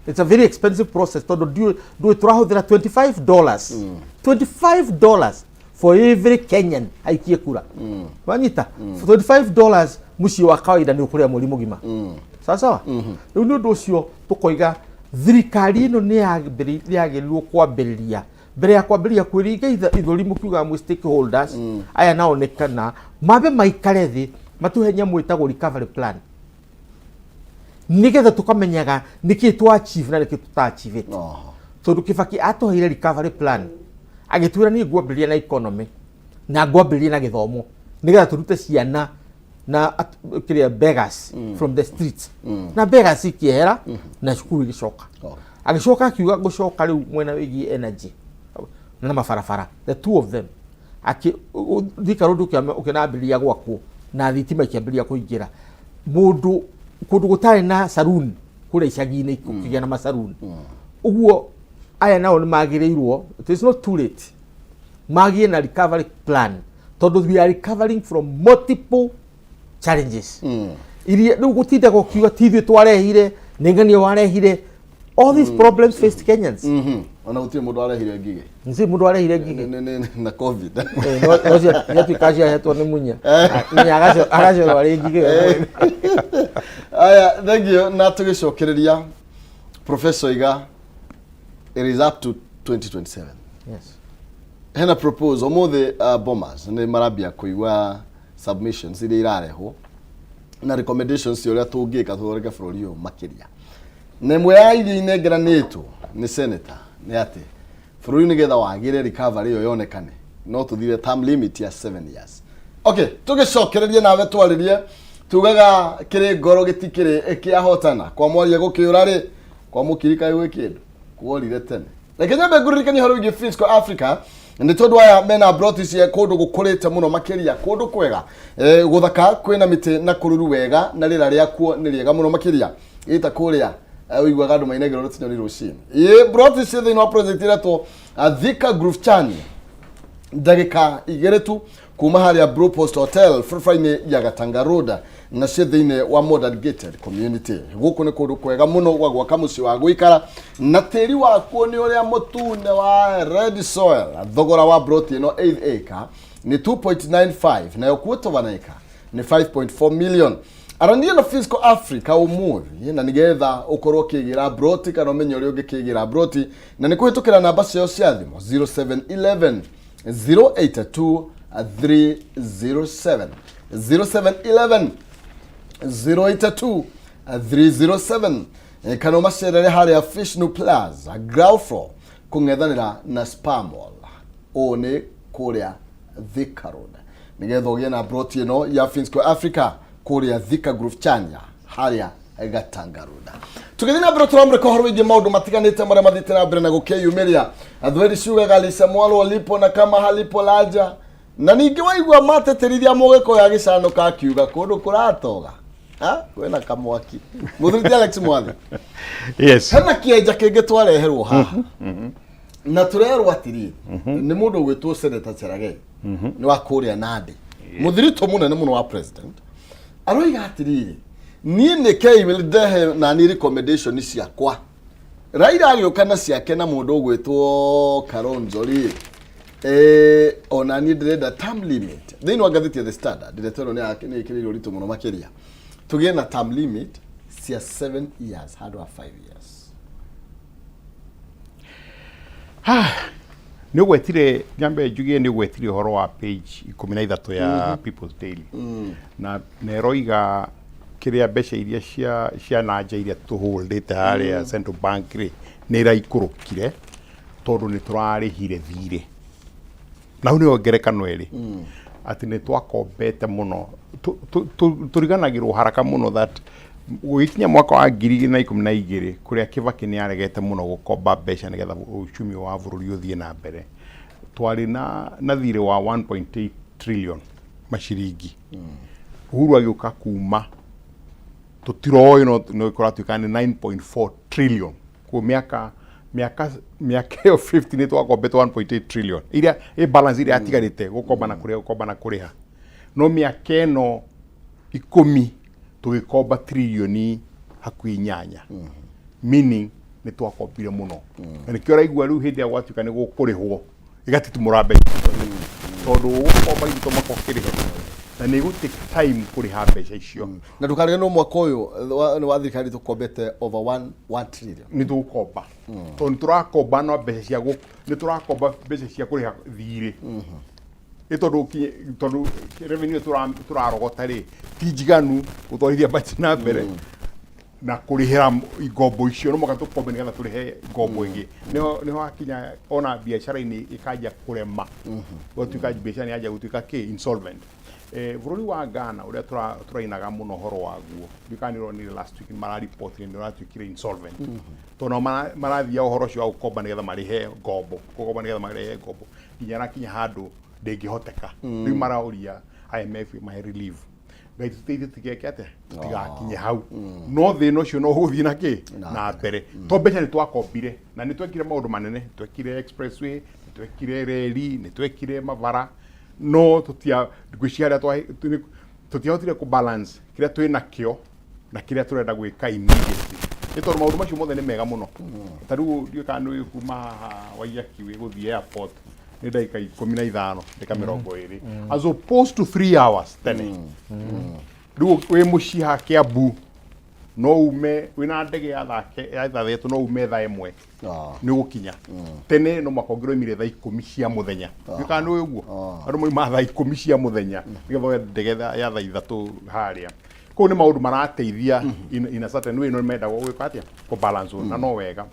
It's a very expensive process, tondũ ndiũĩ tũrahũthĩra $25, $25 for every Kenyan aikie kura. Wanyita $25, mũciĩ wa kawaida nĩ ũkũrĩa mweri mũgima, sawa sawa. Rĩu nĩ ũndũ ũcio tũkoiga thirikari ĩno nĩ yagĩrĩirwo kwambĩrĩria, mbere ya kwambĩrĩria kwĩringa ithũri mũkiugaga mwĩ stakeholders aya nao, nĩ kana mambe maikare thĩ matũhe nyamũ ĩtagwo recovery plan, nĩgetha tũkamenyaga nĩkĩ twa achieve na nĩkĩ tũta achieve. Tondũ Kibaki atũheire recovery plan, agĩtwĩra niĩ ngwambĩrĩria na economy na ngwambĩrĩria na gĩthomo, nĩgetha tũrute ciana na kĩrĩa beggars from the streets, na beggars ikĩehera na cukuru igĩcoka. Agĩcoka akiuga gũcoka rĩu mwena wĩgiĩ energy na mabarabara, the two of them. Thika Road ũkĩnambĩrĩria gwakwo na thitima ikĩambĩrĩria kũingĩra mũndũ kũndũ gũtarĩ na saloon kũrĩa icagi-inĩ, kũkĩgĩa na macaruni. Ũguo aya nao nĩ magĩrĩirwo, it is not too late, magĩe na recovery plan, tondũ we are recovering from multiple challenges iria rĩu gũtindaga ũkiuga ti ithuĩ twarehire, nĩ ng'ania warehire. All these problems faced Kenyans. Ona gũtirĩ mũndũ warehire ngigĩ. Nĩ mũndũ warehire ngigĩ. Na COVID. No ciatuĩka ciahetwo nĩ Munya. Munya agaciorwo arĩ ngigĩ we mwene. Aya, thank you. Na tũgĩcokereria, Professor Iga, it is up to 2027. Yes. Hena propose ũmũthĩ, Bomas nĩ marambia kũigua submissions iria irarehwo na recommendations cia ũrĩa tũngĩka tũthondeke bũrũri ũyũ makĩria, na ĩmwe ya iria inengeranĩtwo nĩ senator nĩ atĩ bũrũri nĩgetha wagĩre recovery ĩyo yonekane no tũthire term limit ya 7 years. Okay, tũgĩcokererie nawe twarĩrie, tugaga kĩrĩ ngoro gĩtikĩrĩ kĩahotana kwa mwaria gũkĩũra rĩ, kwa mũkiri kaĩ gwĩ kĩndũ kuorire tene. Reke nyambe ngũririkanie ũhoro wĩgiĩ Fisco Africa, nĩ tondũ aya mena broti cia kũndũ gũkũrĩte mũno makĩria, kũndũ kwega, gũthaka, kwĩna mĩtĩ na kũruru wega, na rĩera rĩakuo nĩ rĩega mũno makĩria. Ĩta kũrĩa ũiguaga andũ mainagĩrwo nĩ tũnyoni rũcinĩ. Ĩ broti cia thĩinĩ wa project ĩretwo Thika Groove Chani, ndagĩka 2 tu kuma harĩa Blue Post Hotel, barabara-inĩ ya Gatanga Road, na cio thĩinĩ wa modern gated community. Gũkũ nĩ kũndũ kwega mũno gwa gwaka mũciĩ wa gũikara, na tĩri wakuo nĩ ũrĩa mũtune wa red soil. Thogora wa broti ĩno 8 acre Nĩ 2.95, nayo quarter of an acre nĩ 5.4 million. Arania na Fiscal Africa ũmũthĩ na nĩgetha ũkorwo ũkĩgĩra broti kana ũmenye ũrĩa ũngĩkĩgĩra broti, na nĩ kũhĩtũkĩra namba ciao cia thimũ 0711 082 307, 0711 082 307, kana ũmacerere harĩa Fishnu Plaza, ground floor, kũng'ethanĩra na Spar Mall, ũũ nĩ kũrĩa Thika Road, nĩgetha ũgĩe na broti ĩno ya Finsco Africa kũrĩa Thika Groove Chania harĩa Gatanga Road. Tũgĩthiĩ na mbere, tũramũrĩka ũhoro wĩgiĩ maũndũ matiganĩte marĩa mathiĩte na mbere na gũkĩyumĩria. Athweri ciugaga lisemwalo lipo na kama halipo laja, na ningĩ waigua matetĩrithia mũgĩkũyũ agĩcanũka akiuga kũndũ kũratoga. Ha? Kwĩna kamwaki. Mũthuri ti Alex Mwathi. Yes. Hena kĩenja kĩngĩ twareherwo haha na tũrerwo atĩrĩrĩ, nĩ mũndũ ũgwĩtwo Senator Cherargei, nĩ wa kũrĩa Nandi, mũthiritũ mũnene mũno wa president, aroiga atĩrĩrĩ, niĩ nĩ kei ndehe nani recommendation ciakwa. Raila agĩũka na ciake na mũndũ ũgwĩtwo Kalonzo rĩ, ona niĩ ndĩrenda term limit. Thĩinĩ wa ngathĩti ya The Standard, ndeto ĩno nĩ ĩkĩrĩirwo ũritũ mũno makĩria, tũgĩe na term limit cia 7 years handũ ha 5 years. Nĩ ũgwetire, nyambe njugie, nĩ ũgwetire ũhoro wa page 13 ya People's Daily, na ĩroiga kĩrĩa mbeca iria cia na nja iria tũhũndĩte harĩa Central Bank rĩ, nĩ iraikũrũkire tondũ nĩ tũrarĩhire thirĩ. Na hau nĩho ngerekano ĩrĩ atĩ nĩ twakombete mũno. Tũriganagĩrwo haraka mũno that gũgĩkinya mwaka wa 2012, kũrĩa Kibaki nĩ aregete mũno gũkomba mbeca nĩgetha uchumi wa bũrũri ũthiĩ na mbere, twarĩ na thirĩ wa 1.8 trillion maciringi. Uhuru agĩũka kuma tũtiroĩ, no kũratuĩka nĩ 9.4 trillion. Kwa mĩaka ĩyo 50 nĩ twakombete 1.8 trillion iria ĩ balance iria yatigarĩte gũkomba na kũrĩha, gũkomba na kũrĩha. No mĩaka ĩno 10 tũgĩkomba trilioni hakuhĩ 8, meaning nĩ twakombire mũno. Na nĩkĩo ũraigua rĩu hĩndĩ ĩrĩa gwatuĩka nĩ gũkũrĩhwo ĩgatitimũra mbeca ciothe, tondũ ũgũkomba githĩ to mũhaka ũkĩrĩhe, na nĩ ĩgũ take time kũrĩha mbeca icio. Na ndũkarige no mwaka ũyũ nĩ wa thirikari tũkombete over 1 trillion. Nĩ tũgũkomba tondũ nĩ tũrakomba no mbeca cia nĩ tũrakomba mbeca cia kũrĩha thirĩ, nĩ tondũ revenue tũrarogota rĩ ti njiganu gũtwarithia budget na mbere na kũrĩhĩra ngombo icio. No mũhaka tũkombe nĩgetha tũrĩhe ngombo ĩngĩ. Nĩho hakinya ona biacara-inĩ ĩkanjia kũrema, gũtuĩka biacara nĩ yanjia gũtuĩka kĩ insolvent. Bũrũri wa Ghana ũrĩa tũrainaga mũno ũhoro waguo, ndiũĩ kana nĩ ũronire last week mararipotire nĩ ũratuĩkire insolvent, tondũ nao marathiaga ũhoro ũcio wa gũkomba nĩgetha marĩhe ngombo, gũkomba nĩgetha marĩhe ngombo, nginya ĩrakinya handũ ndĩngĩhoteka. Rĩu maroria IMF mahe relief. Ngai tũteithie tũtigeke atĩa, tũtigakinye hau. No thĩna ũcio no ũgũthiĩ na kĩ na mbere to mbeca nĩ twakombire na nĩ twekire maũndũ manene. Nĩ twekire expressway, nĩ twekire reri, nĩ twekire mabara, no tũtia ngwĩciria harĩa tũtiahotire kũ balance kĩrĩa twĩ nakĩo na kĩrĩa tũrenda gwĩka immediately, nĩ tondũ maũndũ macio mothe nĩ mega mũno. Ta rĩu ndiũĩ kana nĩ kuma haha Waiyaki wĩ gũthiĩ airport nĩ ndagĩka 15, ndagĩka 20, as opposed to 3 hours tene. Rĩu wĩ mũciĩ haha Kiambu no ume wĩna ndege ya thaa 3, no ume thaa 1 nĩ ũgũkinya. Tene no mũhaka ũngĩroimire thaa 10 cia mũthenya. Nĩ kana nĩ ũguo andũ moima thaa 10 cia mũthenya nĩgetha oe ndege ya thaa 3 harĩa. Kũu nĩ maũndũ marateithia in a certain way, no mendagwo gwĩka atĩa, kũ balance, na no wega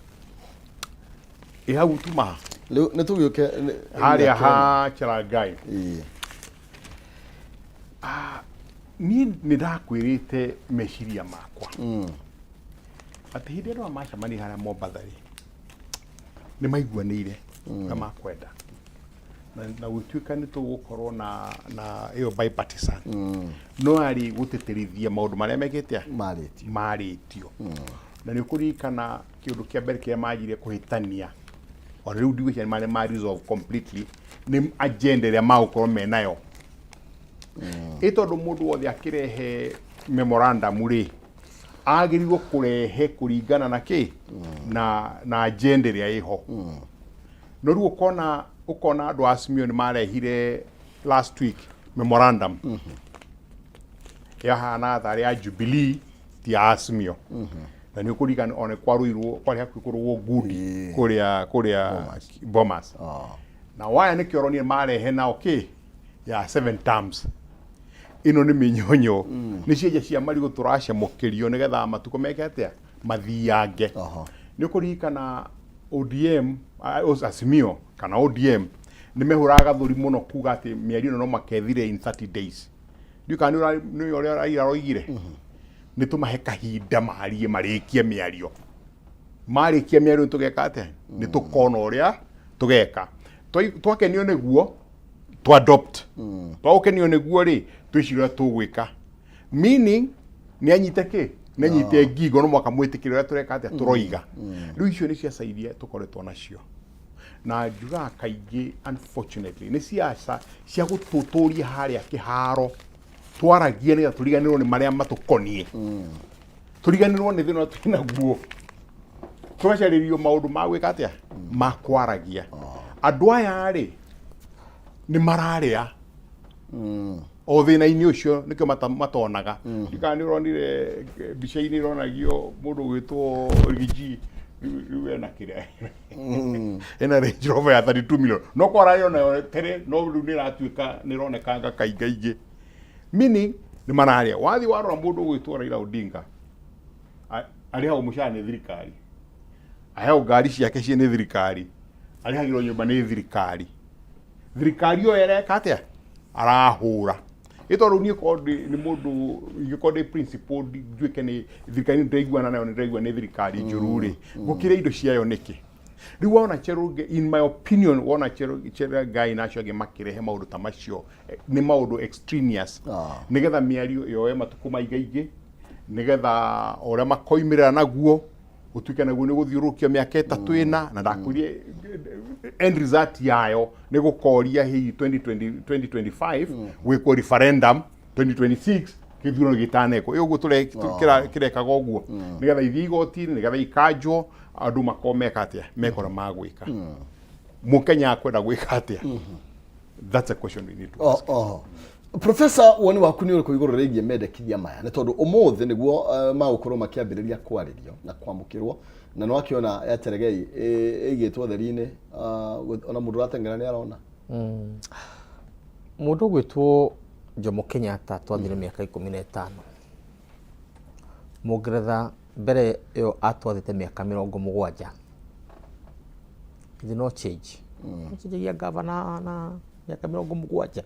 ĩ hau tuma. Rĩu nĩ tũgĩũke harĩa ha Cherargei. Niĩ nĩ ndakwĩrĩte meciria makwa atĩ hĩndĩ ĩrĩa macemania harĩa Mombatha rĩ, nĩ maiguanĩire na makwenda na gũtuĩka nĩ tũgũkorwo na ĩyo bipartisan, no arĩ gũtĩtĩrithia maũndũ marĩa mekĩte atĩa? Marĩtio. Marĩtio. Na nĩ ũkũririkana kĩũndũ kĩa mbere kĩrĩa manjirie kũhĩtania, ona rĩu ndigwĩciria nĩ marĩa ma resolve completely, nĩ agenda ĩrĩa magũkorwo menayo. Ĩ tondũ mũndũ wothe akĩrehe memorandum rĩ, agĩrĩirwo kũrehe kũringana na kĩ na agenda ĩrĩa ĩho. No rĩu ũkona andũ a Azimio nĩ marehire Last week memorandum yahana tarĩ ya Jubilee, ti ya Azimio, na nĩ ũkũririkana ona kwarũirwo, kwarĩ hakuhĩ kũrũgwo ngundi kũrĩa Bomas. Na waya nĩkĩo ũronire marehe nao kĩ ya seven terms. Ĩno nĩ mĩnyonyo, nĩ cienja cia marigũ tũracemũkĩrio nĩgetha matukũ meke atĩa, mathiange. Nĩ ũkũririkana ODM, Azimio kana ODM nĩ mehũraga gathũri mũno kuga atĩ mĩario ĩno no makethire in 30 days. Ndiũ kana nĩ ũrĩa Raila aroigire nĩ tũmahe kahinda marie marĩkie mĩario. Marĩkia mĩario nĩ tũgeka atĩa? Nĩ tũkona ũrĩa tũgeka. Twakenio nĩguo tũ adopt, twagũkenio nĩguo rĩ, twĩcirie ũrĩa tũgwĩka, meaning nĩ anyite kĩ, nĩ anyite ngingo, no mwaka mwĩtĩkĩre ũrĩa tũreka atĩa, tũroiga. Rĩu icio nĩ ciaca iria tũkoretwo nacio, na njugaga kaingĩ, unfortunately, nĩ ciaca cia gũtũtũria harĩa kĩharo twaragie nĩgetha tũriganĩrwo nĩ marĩa matũkoniĩ, tũriganĩrwo nĩ thĩna ũrĩa twĩ naguo, tũgacarĩrio maũndũ ma gwĩka atĩa, ma kwaragia. Andũ aya rĩ, nĩ mararĩa o thĩna-inĩ ũcio, nĩkĩo matonaga. Ndikana nĩ ũronire mbica-inĩ ĩronagio mũndũ ũgwĩtwo Rigiji rĩu ena kĩrĩa, ena Range Rover ya 32 million, no kwa ararĩ onayo tene, no rĩu nĩ ĩratuĩka nĩ ĩronekanga kaingaingĩ, meaning nĩ mararĩa. Wathiĩ warora mũndũ ũgwĩtwo Raila Odinga, arĩhagwo mũcara nĩ thirikari, aheagwo ngari ciake ciĩ nĩ thirikari, arĩhagĩrwo nyũmba nĩ thirikari. Thirikari ĩyo ĩreka atĩa? Arahũra ĩ tondũ niĩ korwo nĩ mũndũ ingĩkorwo ndĩ principal, nduĩke nĩ thirikari nĩ ndĩraiguana nayo, nĩ ndĩraigua nĩ thirikari njũru rĩ, ngũkĩrĩa indo ciayo nĩkĩ? Rĩu wona Cherargei, in my opinion, wona Cherargei na acio angĩ makĩrehe maũndũ ta macio, nĩ maũndũ extraneous nĩgetha mĩario yoe matukũ maingaingĩ, nĩgetha ũrĩa makoimĩrĩra naguo ũtuĩke naguo nĩ gũthiũrũrũkia mĩaka 3 ĩna, na ndakwĩrie end result yayo nĩ gũkoria hihi 2020, 2025 gwĩkwo referendum, 2026 gĩthurano gĩtanekwo. Ĩ ũguo kĩrekaga ũguo nĩgetha ithiĩ igoti-inĩ, nĩgetha ikanjwo, andũ makorwo meka atĩa, mekora magwĩka. Mũkenya akwenda gwĩka atĩa? That's a question we need to ask. Oh. Professor, woni waku nĩ ũrĩkũ igũrũ rĩgiĩ mendekithia maya? Nĩ tondũ ũmũthĩ nĩguo magũkorwo makĩambĩrĩria kwarĩrio na kwamũkĩrwo, na nĩ wakĩona ya Cherargei ĩigĩtwo theri-inĩ, ona mũndũ ũrateng'era nĩ arona. Mũndũ ũgwĩtwo Jomo Kenyatta twathire mĩaka 15. Mũngeretha mbere ĩyo atwathĩte mĩaka 70 with no change. Acenjagia gavana na mĩaka 70.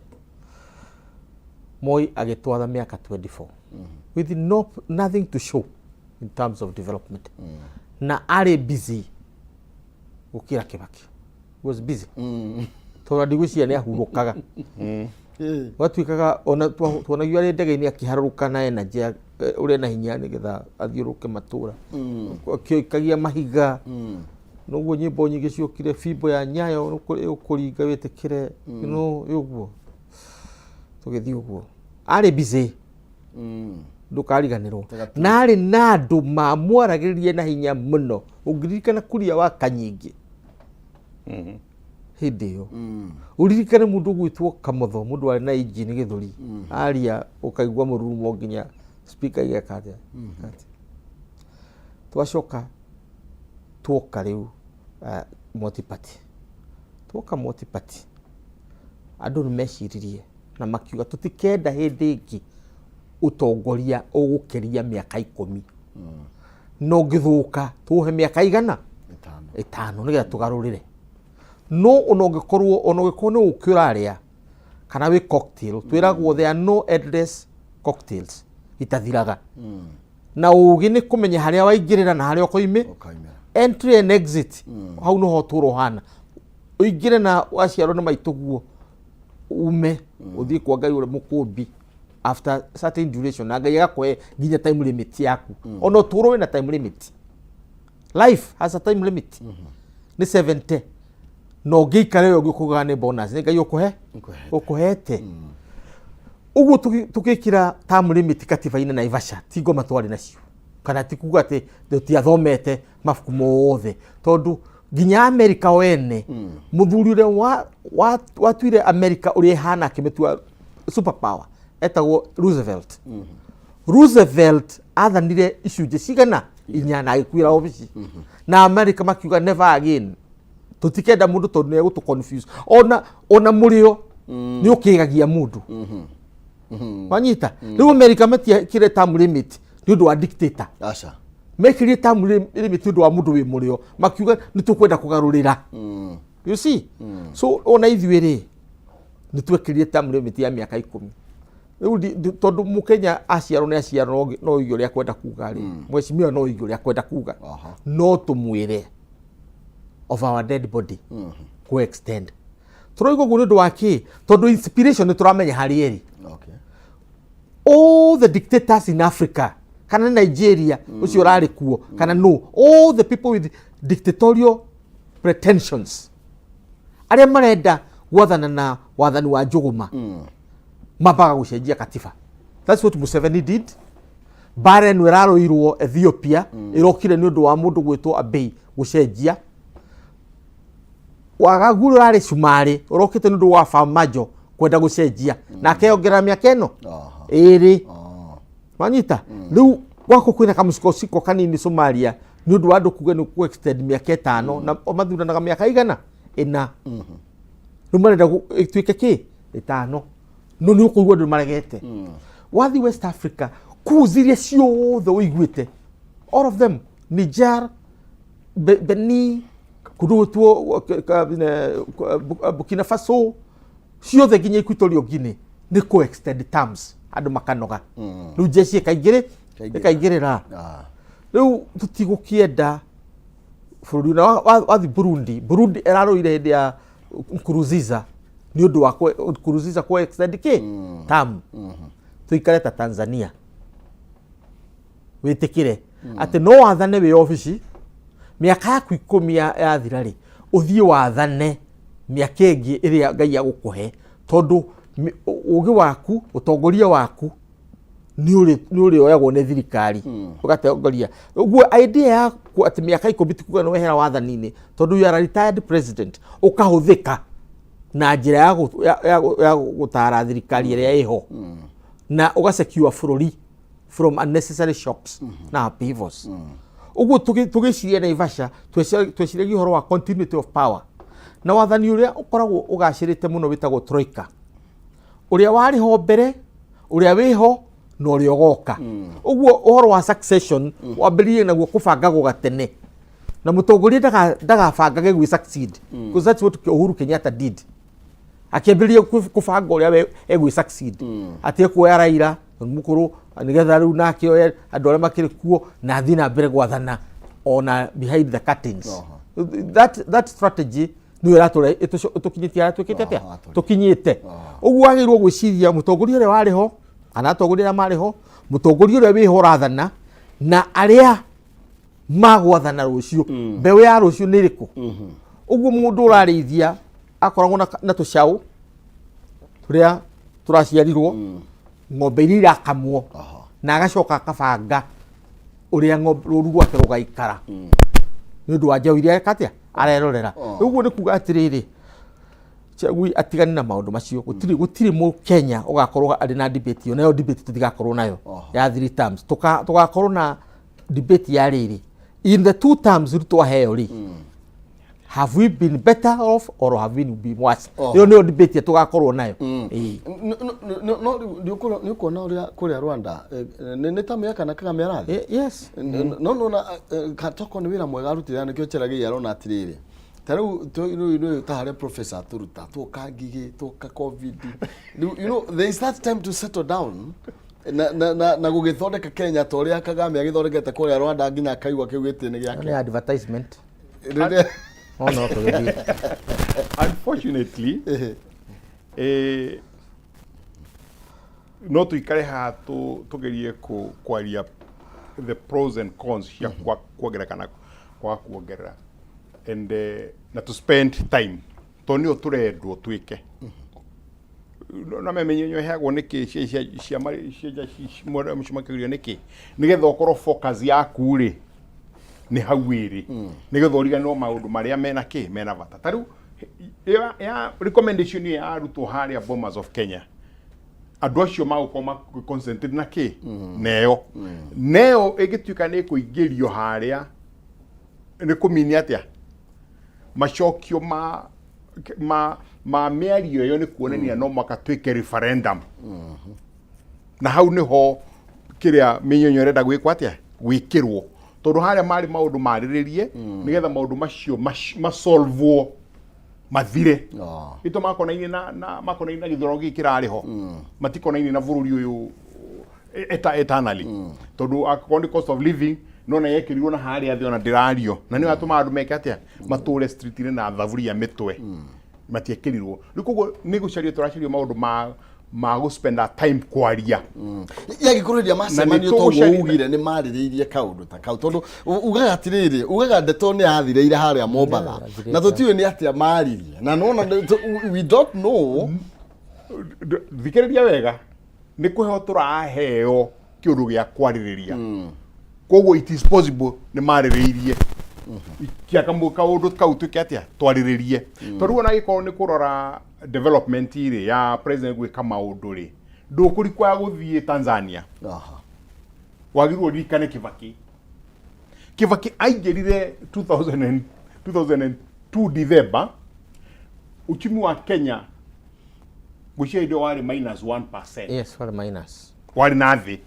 Moi agĩtwatha mĩaka 24 with no, nothing to show in terms of development, na arĩ busy gũkĩra Kibaki. He was busy tondũ ndigwĩciria nĩ ahurũkaga. Gwatuĩkaga ona tuonagio arĩ ndege-inĩ akĩharũrũka na energy ũrĩa na hinya nĩgetha athiũrũrũke matũra akĩikagia mahiga. Noguo nyĩmbo nyingĩ ciokire, fimbo ya Nyayo ĩgũkũringa wĩtĩkĩre ũguo tũgĩthiĩ ũguo. Arĩ busy, ndũkariganĩrwo, na arĩ na andũ mamwaragĩrĩria na hinya mũno. Ũngĩririkana Kuria wa Kanyingĩ hĩndĩ ĩyo, ũririkane mũndũ ũgwĩtwo Kamotho, mũndũ warĩ na injini gĩthũri, aria ũkaigua mũrurumo nginya speaker igeka atĩa. Twacoka tuoka rĩu multi-party, tuoka multi-party, andũ nĩ meciririe na makiuga tũtikenda hĩndĩ ĩngĩ ũtongoria ũgũkĩria mĩaka 10, na ũngĩthũka tũhe mĩaka igana 5. 5 nĩgetha tũgarũrĩre. No ona ũngĩkorwo nĩ ũkĩ ũrarĩa kana wĩ cocktail, twĩragwo there are no endless cocktails, itathiraga, na ũgĩ nĩ kũmenya harĩa waingĩrĩra na harĩa ũkoimĩ. Ũkaimĩra. Entry and exit, hau noho ũtũũro ũhana. Ũingĩre na waciarwo nĩ maitũguo, ume ũthiĩ kwa Ngai ũrĩa mũkũmbi after certain duration, na Ngai agakũhe nginya time limit yaku. Ona ũtũũro wĩna time limit. Life has a time limit, nĩ 70, na ũngĩikara ĩyo ũngĩ ũkaugaga nĩ bonus nĩ Ngai ũkũhe. Ũkũhete. Ũkũhete ũguo. Tũgĩkĩra term limit katiba-inĩ Naivasha, ti ngoma twarĩ nacio, kana ti kuga atĩ tũtiathomete mabuku mothe, tondũ Nginya America wene, mũthuri ũrĩa watuire America ũrĩa ĩhana, akĩmĩtua super power, etagwo Roosevelt. Roosevelt athanire icunjĩ cigana inya na agĩkuĩra obici, na America makiuga, "Never again, tũtikenda mũndũ tondũ nĩ egũtũ confuse." Ona mũrĩo nĩ ũkĩgagia mũndũ, wanyita? Rĩu America matiekire term limit nĩ ũndũ wa dictator. Aca. Mekĩrire term limit nĩ ũndũ wa mũndũ wĩ mũrĩo, makiuga nĩ tũkwenda kũgarũrĩra. You see? So ona ithuĩ rĩ, nĩ twekĩrire term limit ya mĩaka 10 rĩu. Tondũ mũkenya aciarwo nĩ aciarwo, no oige ũrĩa akwenda kuga rĩ, mheshimiwa no oige ũrĩa akwenda kuga. No tũmwĩre of our dead body ku extend tũroiga ũguo nĩ ũndũ wa kĩ? Tondũ inspiration nĩ tũramenya harĩ ĩrĩ. All the dictators in Africa, kana nĩ Nigeria ũcio ũrarĩ kuo, kana no, all the people with dictatorial pretensions, arĩa marenda gwathana na wathani wa njũgũma, mambaga gũcenjia katiba. That's what Museveni did. Mbara ĩno ĩrarũirwo Ethiopia ĩrokire nĩ ũndũ wa mũndũ gwĩtwo Abiy gũcenjia. Wagagu ũrĩa ũrarĩ Cumarĩ ũrokĩte nĩ ũndũ wa Farmajo kwenda gũcenjia na akeyongerera mĩaka ĩno 2. Wanyita? Rĩu gwakwo kwĩna kamũcikociko kanini Somalia nĩ ũndũ wa andũ kuga nĩ ku extend mĩaka 5, na o mathuranaga mĩaka igana ĩna. Rĩu marenda ĩtuĩke kĩ 5, no nĩ ũkũigua andũ maregete. Wathi West Africa, coups iria ciothe ũiguĩte, all of them, Niger, Benin, kũndũ gwĩtwo Burkina Faso, ciothe nginya Equatorial Guinea, nĩ kũ extend terms, andũ makanoga, rĩu jeshi ĩkaingĩrĩ. Ĩkaingĩra. Ĩkaingĩrĩra. Rĩu tũtigũkĩenda bũrũri na wathi Burundi. Burundi ĩrarũire hĩndĩ ya Nkurunziza nĩ ũndũ wa Nkurunziza kũ extend kĩ term. Tũikare ta Tanzania, wĩtĩkĩre atĩ no wathane wĩ obici mĩaka yaku 10 yathira rĩ, ũthiĩ wathane mĩaka ĩngĩ ĩrĩa Ngai agũkũhe, tondũ ũgĩ waku, ũtongoria waku nĩ ũrĩoyagwo nĩ thirikari ũgatongoria. Ũguo idea yaku atĩ mĩaka 10 ti kuga nĩ wehera wathani-inĩ, tondũ you are a retired president, ũkahũthĩka na njĩra ya gũtara thirikari ĩrĩa ĩho na ũgasecure bũrũri from unnecessary shocks na upheavals. Ũguo tũgĩciria Naivasha, tweciragia ũhoro wa continuity of power na wathani ũrĩa ũkoragwo ũgacĩrĩte mũno wĩtagwo troika, ũrĩa warĩ ho mbere, ũrĩa wĩho na ũrĩa ũgoka. Ũguo ũhoro wa succession wambĩrĩrie naguo kũbangagwo gatene, na mũtongoria ndagabangage gwĩ succeed, because that's what Uhuru Kenyatta did. Akĩambĩrĩria kũbanga ũrĩa we egwĩ succeed, atĩ ekuoya Raila tondũ mũkũrũ, nĩgetha rĩu nake oye andũ arĩa makĩrĩ kuo na athiĩ na mbere gwathana ona behind the curtains. That strategy nĩyo ĩratũre ĩtũkinyĩtie harĩa twĩkĩte atĩa. Tũrĩ. Tũkinyĩte ũguo wagĩrĩirwo gwĩciria mũtongoria ũrĩa warĩ ho, kana atongoria arĩa marĩ ho, mũtongoria ũrĩa wĩho ũrathana, na arĩa magwathana rũciũ, mbeũ ya rũciũ nĩ ĩrĩkũ. Ũguo mũndũ ũrarĩithia akoragwo na tũcaũ tũrĩa tũraciarirwo, ng'ombe iria irakamwo, na agacoka akabanga ũrĩa rũru rwake rũgaikara nĩ ũndũ wa njaũ iria eka atĩa arerorera. Ũguo nĩ kuga atĩrĩrĩ, Chagui atigane na maũndũ macio. Gũtirĩ mũkenya ũgakorwo arĩ na debate ĩyo, nayo debate tũtigakorwo nayo ya three terms. Tũgakorwo na debate ya rĩrĩ, in the two terms rĩu twaheo rĩ, have we been better off or have we been worse? Ĩyo nĩyo debate ĩrĩa tũgakorwo nayo. Ĩĩ. No rĩu nĩ ũkuona ũrĩa kũrĩa Rwanda nĩ ta mĩaka na Kagame arathiĩ. Yes. No nona katoko nĩ wĩra mwega arutire, na nĩkĩo Cherargei arona atĩrĩrĩ, ta rĩu rĩu ta harĩa professor tũruta twoka ngigĩ, twoka COVID rĩu, there is that time to settle down na gũgĩthondeka Kenya ta ũrĩa Kagame agĩthondekete kũrĩa Rwanda nginya akaigua kĩu gĩtĩ nĩ Ĩyo gĩake. Nĩ advertisement. Rĩrĩa No tũgĩthiĩ. Unfortunately, no tuikare haha tugerie kwaria the pros and cons cia kuongerera kana kwaga kuongerera and na to spend time tondũ nĩyo tũrendwo twĩke na memenyo ĩheagwo nĩkĩ cia cia mũcemanio nĩkĩ, nĩgetha ũkorwo focus yaku rĩ Nĩ hau ĩrĩ nĩgetha ũriganĩrwo maũndũ marĩa mena kĩ mena bata. Ta rĩu ya recommendation ĩyo yarutwo harĩa Bomas of Kenya, andũ acio magũkorwo ma concentrate na kĩ neyo neyo ĩngĩtuĩka nĩ ĩkũingĩrio harĩa nĩ kũmini atĩa macokio ma mĩario ĩyo, nĩ kuonania no mwaka twĩke referendum, na hau nĩho kĩrĩa mĩnyonyo ĩrenda gwĩkwo atĩa, gwĩkĩrwo, tondũ harĩa marĩ maũndũ marĩrĩrie nĩgetha maũndũ macio masolvwo mathire. Ito makonainie na makonainie na gĩthurano gĩkĩ kĩrarĩ ho, matikonainie na bũrũri ũyũ eternally, tondũ akorwo nĩ cost of living nona yekĩrirwo na harĩa thĩ, ona ndĩrario na nĩyo yatũmaga andũ meke atĩa, matũre street-inĩ na thaburia mĩtwe, matiekĩrirwo. Rĩu koguo nĩ gũcario tũracario maũndũ ma gũ spend our time kwaria. Yagĩkorwo rĩrĩa macemanio Na nĩ toguo tũgũcaria- ugire nĩ marĩrĩirie kaũndũ ta kau, tondũ ugaga atĩrĩrĩ, ugaga ndeto nĩ yathireire harĩa Mombatha. Yathirĩte. Na tũtiũĩ nĩ atĩa maririe na nona we don't know. Thikĩrĩria wega, nĩ kũheo tũraheo kĩũndũ gĩa kwarĩrĩria, koguo it is possible nĩ marĩrĩirie kia kaũndũ kau twĩke atĩa, twarĩrĩrie, tondũ ona angĩkorwo nĩ kũrora development rĩ ya president gwĩka maũndũ rĩ, ndũkũrikwa gũthiĩ Tanzania. Wagĩrĩirwo ũririkane Kibaki. Kibaki aingĩrire 2000 2002 December, uchumi wa Kenya gwĩciria hĩndĩ ĩyo warĩ minus 1%. Yes, warĩ minus. Warĩ na thĩ,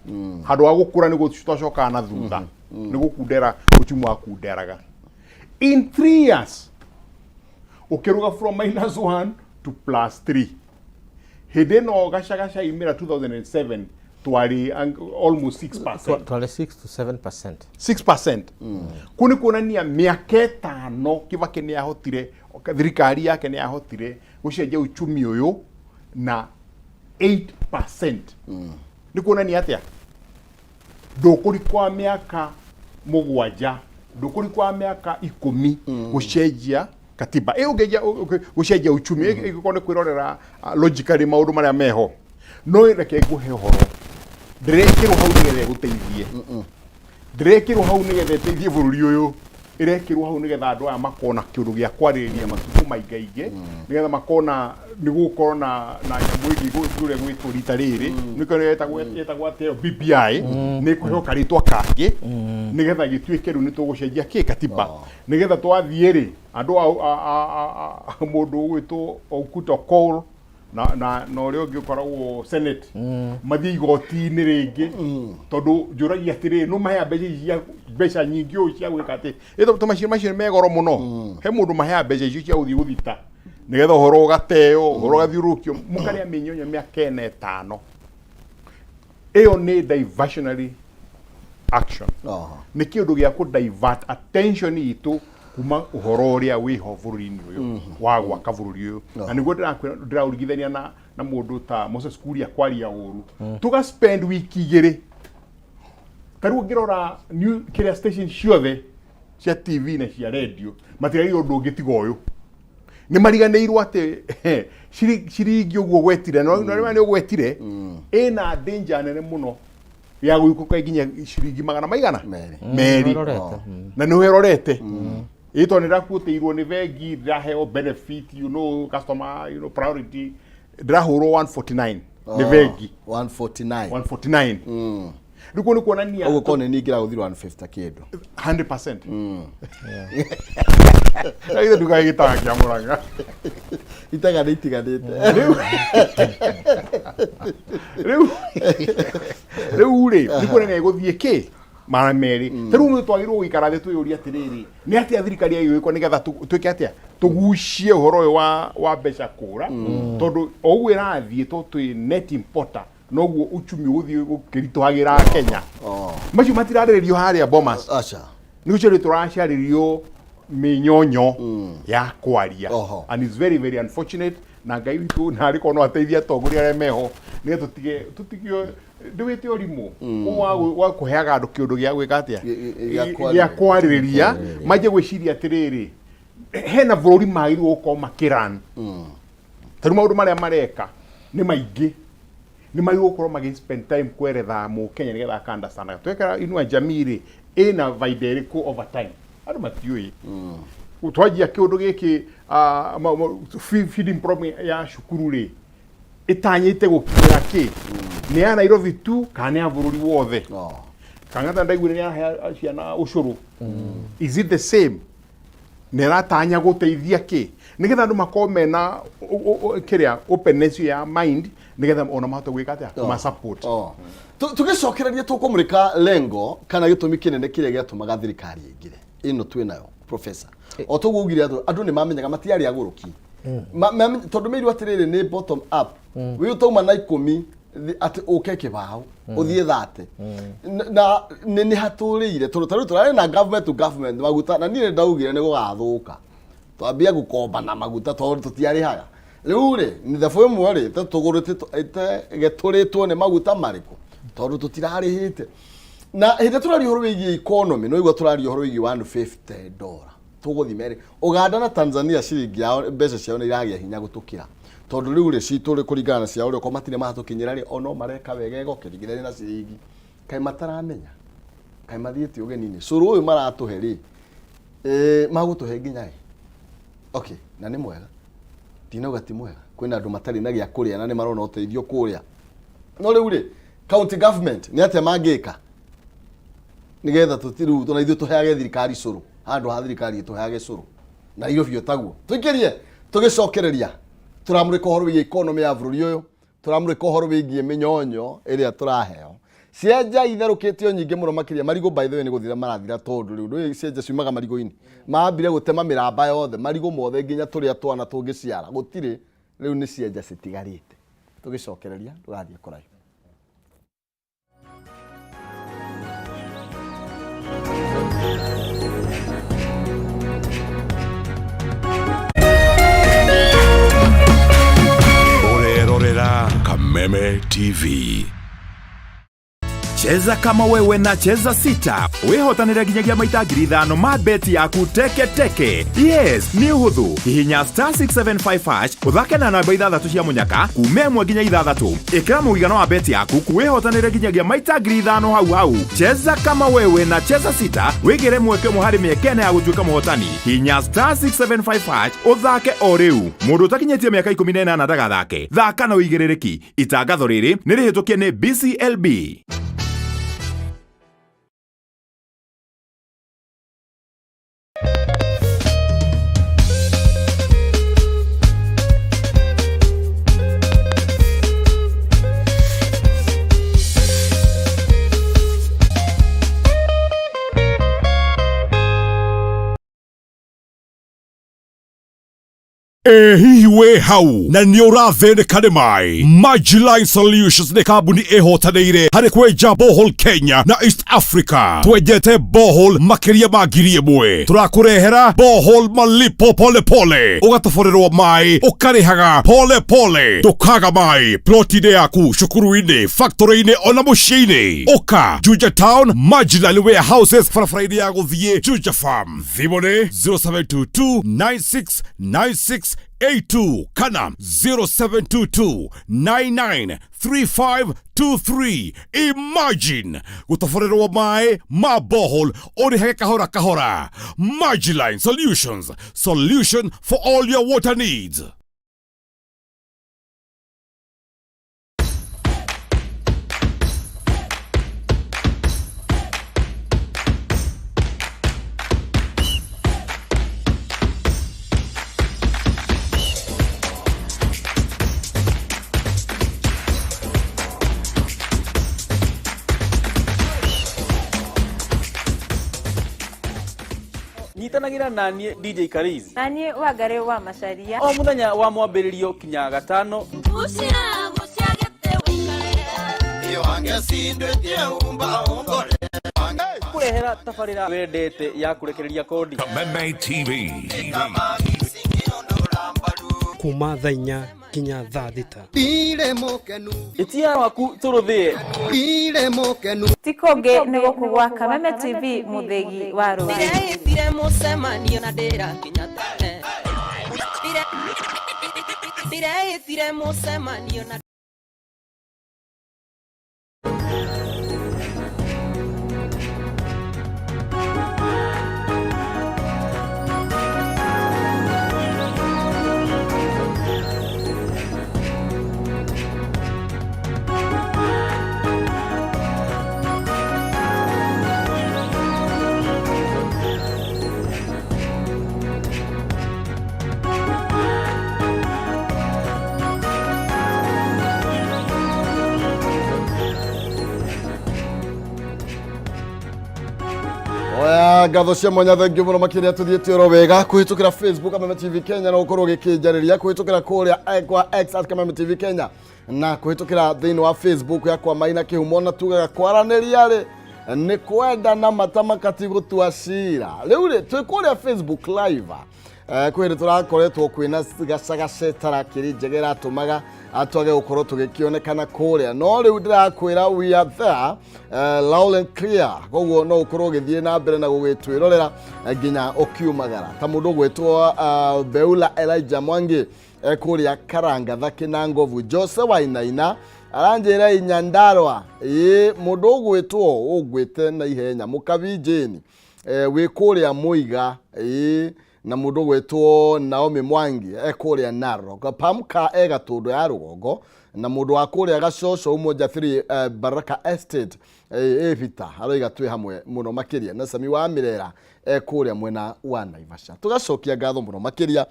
handũ wa gũkũra nĩ twacokaga na thutha, nĩ gũkundera uchumi wa kunderaga. In 3 years ũkĩruga from minus 1 to plus 3. Hĩndĩ ĩno gacagaca imĩra 2007 twarĩ almost 6%. Twarĩ 6 to 7%. 6%. Kũu nĩ kuonania mĩaka 5 Kibaki nĩ ahotire, thirikari yake nĩ yahotire gũcenjia uchumi ũyũ na 8%. Nĩ kuonania atĩa, ndũkũri kwa mĩaka 7, ndũkũri kwa mĩaka 10 gũcenjia katiba ĩ ũngĩnjia gũcenjia uchumi, ĩngĩkorwo nĩ kwĩrorera logically maũndũ marĩa meho. No reke ngũhe ũhoro, ndĩrekĩrwo hau nĩgetha ĩgũteithie, ndĩrekĩrwo hau nĩgetha ĩteithie bũrũri ũyũ, ĩrekĩrwo hau nĩgetha andũ aya makona kĩũndũ gĩa kwarĩrĩria matukũ maingaingĩ, nĩgetha makona nĩ gũkorwo na nyamũ ĩngĩ ũrĩa gwĩtwo rita rĩrĩ nĩkĩo yetagwo atĩa ĩyo BBI, nĩ kũheo karĩtwa kangĩ nĩgetha gĩtuĩke rĩu nĩ tũgũcenjia kĩ katiba, nĩgetha twathiĩ rĩ andũ mũndũ ũgwĩtwo Okuto Cole na ũrĩa ũngĩ ũkoragwo Senate mathiĩ igoti-inĩ rĩngĩ, tondũ njũragia atĩrĩrĩ, nũ maheaga mbeca ici cia mbeca nyingĩ ũũ cia gwĩka atĩ ĩto macio macio nĩ megoro mũno? He mũndũ maheaga mbeca icio cia gũthiĩ gũthita nĩgetha ũhoro ũgateo, ũhoro ũgathiũrũrũkio, mũkarĩa mĩnyonyo mĩaka ĩna ĩtano. Ĩyo nĩ diversionary action. Nĩ kĩũndũ gĩa kũ divert attention itũ kuma ũhoro ũrĩa wĩho bũrũri-inĩ ũyũ wa gwaka bũrũri ũyũ, na nĩguo ndĩrakwĩra ndĩraũringithania na mũndũ ta Moses Kuria kwaria ũru, tũga spend wiki 2. Ta rĩu ũngĩrora kĩrĩa station ciothe cia TV na cia radio, matiragĩrwo ũndũ ũngĩ tiga ũyũ. Nĩ mariganĩirwo atĩ ciringi ũguo gwetire no nĩ ũgwetire ĩna danger nene mũno ya gũikũrũka nginya ciringi magana maigana Merĩ. merĩ. Wĩrorete. Na nĩ wĩrorete ĩ, tondũ nĩ ndĩrakuĩtĩirwo nĩ bengi, ndĩraheo benefit, customer priority, ndĩrahũrwo 149 nĩ bengi. 149. 149. Rĩu kũu nĩ kuonania Ũguo korwo nĩ ningĩ gũthirwo 150 kĩndũ. 100%. Na ithe ndugae gĩtaga kĩa Mũrang'a. Itaga nĩ itiganĩte. Rĩu rĩ, nĩ kuonania ĩgũthiĩ kĩ mara merĩ. Ta rĩu nĩ twagĩrĩirwo gũikara thĩ twĩyũrie atĩrĩrĩ, nĩ atĩa thirikari yagĩrĩirwo gwĩkwo nĩgetha twĩke atĩa, tũgucie ũhoro ũyũ wa mbeca kũra, tondũ o ũguo ĩrathiĩ to twĩ net importer, noguo uchumi ũgũthiĩ ũkĩritũhagĩra Kenya. Macio matirarĩrĩrio harĩa Bomas. Aca. Nĩ gũcario tũracarĩrio mĩnyonyo ya kwaria. And it's very very unfortunate, na Ngai witũ na arĩ korwo no ateithie atongoria arĩa meho nĩgetha tũtige ndĩwĩte ũrimũ wa kũheaga andũ kĩũndũ gĩa gwĩka atĩa, Gĩa gĩa kwarĩrĩria, manjie gwĩciria atĩrĩrĩ, hena bũrũri magĩrĩirwo gũkorwo makĩran. Ta rĩu maũndũ marĩa mareka nĩ maingĩ, nĩ magĩrĩirwo gũkorwo magĩ spend time kweretha mũkenya nĩgetha aka understand. Twekera Inua Jamii rĩ, Ĩna baida ĩrĩkũ over time? Andũ matiũĩ. Twanjia kĩũndũ gĩkĩ, feeding program ya cukuru rĩ, ĩtanyĩte gũkinyĩra kĩ? Nĩ ya Nairobi tu kana nĩ ya bũrũri wothe? Oh. Kang'ata ndaiguire nĩ arahe ciana ũcũrũ. Is it the same? Nĩ ĩratanya gũteithia kĩ, nĩgetha andũ makorwo mena kĩrĩa openness ya mind, nĩgetha ona mahote gwĩka atĩa, kũma support. Oh. Tũgĩcokereria tũkũmũrĩka lengo kana gĩtũmi kĩnene kĩrĩa gĩatũmaga thirikari ĩingĩre ĩno twĩ nayo, professor. O toguo ugire, andũ nĩ mamenyaga matiarĩ agũrũki. Tondũ meirwo atĩrĩrĩ, nĩ bottom up. Wĩ ũtauma na 10 atĩ ũke kĩbaũ ũthiĩ 30. Na nĩ hatũrĩire, tondũ tarĩu tũrarĩ na government to government maguta, na niĩ nĩ ndaugire nĩ gũgathũka twambia gũkomba na maguta, tondũ tũtiarĩhaga. Rĩu rĩ, mĩthabũ ĩmwe rĩ, tũgũrĩte getũrĩtwo nĩ maguta marĩkũ, tondũ tũtirarĩhĩte. Na hĩndĩ ĩrĩa tũraria ũhoro wĩgiĩ economy, no igua tũraria ũhoro wĩgiĩ $150, tũgũthima rĩ, Uganda na Tanzania ciringi yao, mbeca ciao nĩ iragĩa hinya gũtũkĩra, tondũ rĩu rĩ, citũ rĩ, kũringana na ciao rĩ, okorwo matirĩ maratũkinyĩra rĩ, o no mareka wega ĩgokĩringithania na ciringi. Kaĩ mataramenya? Kaĩ mathiĩte ũgeni-inĩ? Cũrũ ũyũ maratũhe rĩ, magũtũhe nginya ĩ? Okay, na nĩ mwega, ndinauga ti mwega, kwĩna andũ matarĩ na gĩa kũrĩa na nĩ marona ũteithio kũrĩa. No rĩu rĩ, county government nĩ atĩa mangĩka nĩgetha tũtirũ na ithuĩ tũheage thirikari cũrũ handũ ha thirikari ĩtũheage cũrũ na Nairobi? Ũtaguo tũikĩrie. Tũgĩcokereria, tũramũrĩka ũhoro wĩgiĩ economy ya bũrũri ũyũ, tũramũrĩka ũhoro wĩgiĩ mĩnyonyo ĩrĩa tũraheo, cienja itherũkĩtio nyingĩ mũno makĩria. Marigũ, by the way, nĩ gũthira marathira, tondũ rĩu ndũĩ cienja ciumaga marigũ-inĩ. Mambire gũtema mĩramba yothe, marigũ mothe, nginya tũrĩa twana tũngĩciara gũtirĩ. Rĩu nĩ cienja citigarĩte. Tũgĩcokereria, ndũgathiĩ kũraihu. Ũrerorera Kameme TV. Cheza kama wewe na Cheza Sita wĩhotanĩre nginyagia maita 5,000 ma beti yaku teke teke. Yes, nĩ ũhũthũ. Hihinya star 675 hash, ũthake na namba ithathatũ cia mũnyaka kuma 1 nginya 6. Ĩkĩra mũigana wa beti yaku, wĩhotanĩre nginyagia maita 5,000 hau hau. Cheza kama wewe na Cheza Sita, wĩgĩre mweke ũmwe harĩ mĩeke 4 ya gũtuĩka mũhotani. Hinya star 675 hash ũthake o rĩu. Mũndũ ũtakinyĩtie mĩaka 18 ndagathake. Thaka na ũigĩrĩrĩki. Itangatho rĩrĩ nĩ rĩhĩtũkie nĩ BCLB. Ĩ hihi wĩ hau na nĩ ũrathĩnĩka nĩ maĩ? Majiline Solutions nĩ kambuni ĩhotanĩire harĩ kwenja borehole Kenya na East Africa. Twenjete borehole makĩria ma 1,000. Tũrakũrehera borehole malipo pole pole, ũgatoborerwo maĩ ũkarĩhaga pole pole, ndũkaga maĩ ploti-inĩ yaku, cukuru-inĩ, factory-inĩ ona mũciĩ-inĩ. Ũka Juja Town, Majiline Warehouses, barabara-inĩ ya gũthiĩ Juja Farm. Thimũ nĩ 0722 969682 kana 0722 993523. Imagine gũtoborerwo maĩ ma borehole ũrĩhage kahora kahora. Majiline Solutions, solution for all your water needs. Nyitanagĩra na niĩ DJ Kariz Na niĩ Wangarĩ wa Macaria. O mũthenya wa mwambĩrĩrio kinya gatano. Kũrehera tabarĩra wendete ya kũrekereria kondi. Kameme TV. Kuma thaa 4 nginya thaa 6. Ĩtia waku tũrũthĩe. Ti kũngĩ nĩ gũkũ gwa Kameme TV, mũthĩgi wa rũrĩrĩ. Ndĩreĩtire mũcemanio na ndĩrakinya tene. Ndĩreĩtire mũcemanio na Oya ngatho cia mwanya thengiũ mũno makĩria tũthiĩte oro wega kũhĩtũkĩra Facebook Kameme TV Kenya no ũkorwo ũgĩkĩnjarĩria kũhĩtũkĩra kũrĩa kwa X at Kameme TV Kenya na kũhĩtũkĩra thĩinĩ wa Facebook yakwa Maina Kĩhumo na tugaga kwaranĩria rĩ nĩ kwenda na mata makati gũtua cira. Rĩu rĩ twĩ kũrĩa Facebook live. Kwĩ hĩndĩ tũrakoretwo kwĩna gacagace tarakĩri njega ĩratũmaga twage gũkorwo tũgĩkĩonekana kũrĩa, no rĩu ndĩrakwĩra we are there loud and clear, koguo no ũkorwo ũgĩthiĩ na mbere na gũgĩtwĩrorera nginya ũkiumagara ta mũndũ ũgwĩtwo Beula Elijah Mwangi kũrĩa Karangatha Kĩnangovu. Jose Wainaina aranjĩra Inyandarua ĩĩ mũndũ ũgwĩtwo ũngwĩte na ihenya Mũkabi Jane wĩ kũrĩa Mũiga ĩĩ na mũndũ ũgwĩtwo Naomi Mwangi kũrĩa Narok. Pamka e Gatũndũ ya Rũgongo na mũndũ wa kũrĩa Gacoco Umoja 3 Baraka Estate Ĩbita aroiga twĩ hamwe mũno makĩria na Sami wa Mirera kũrĩa mwena wa Naivasha. Tũgacokia ngatho mũno makĩria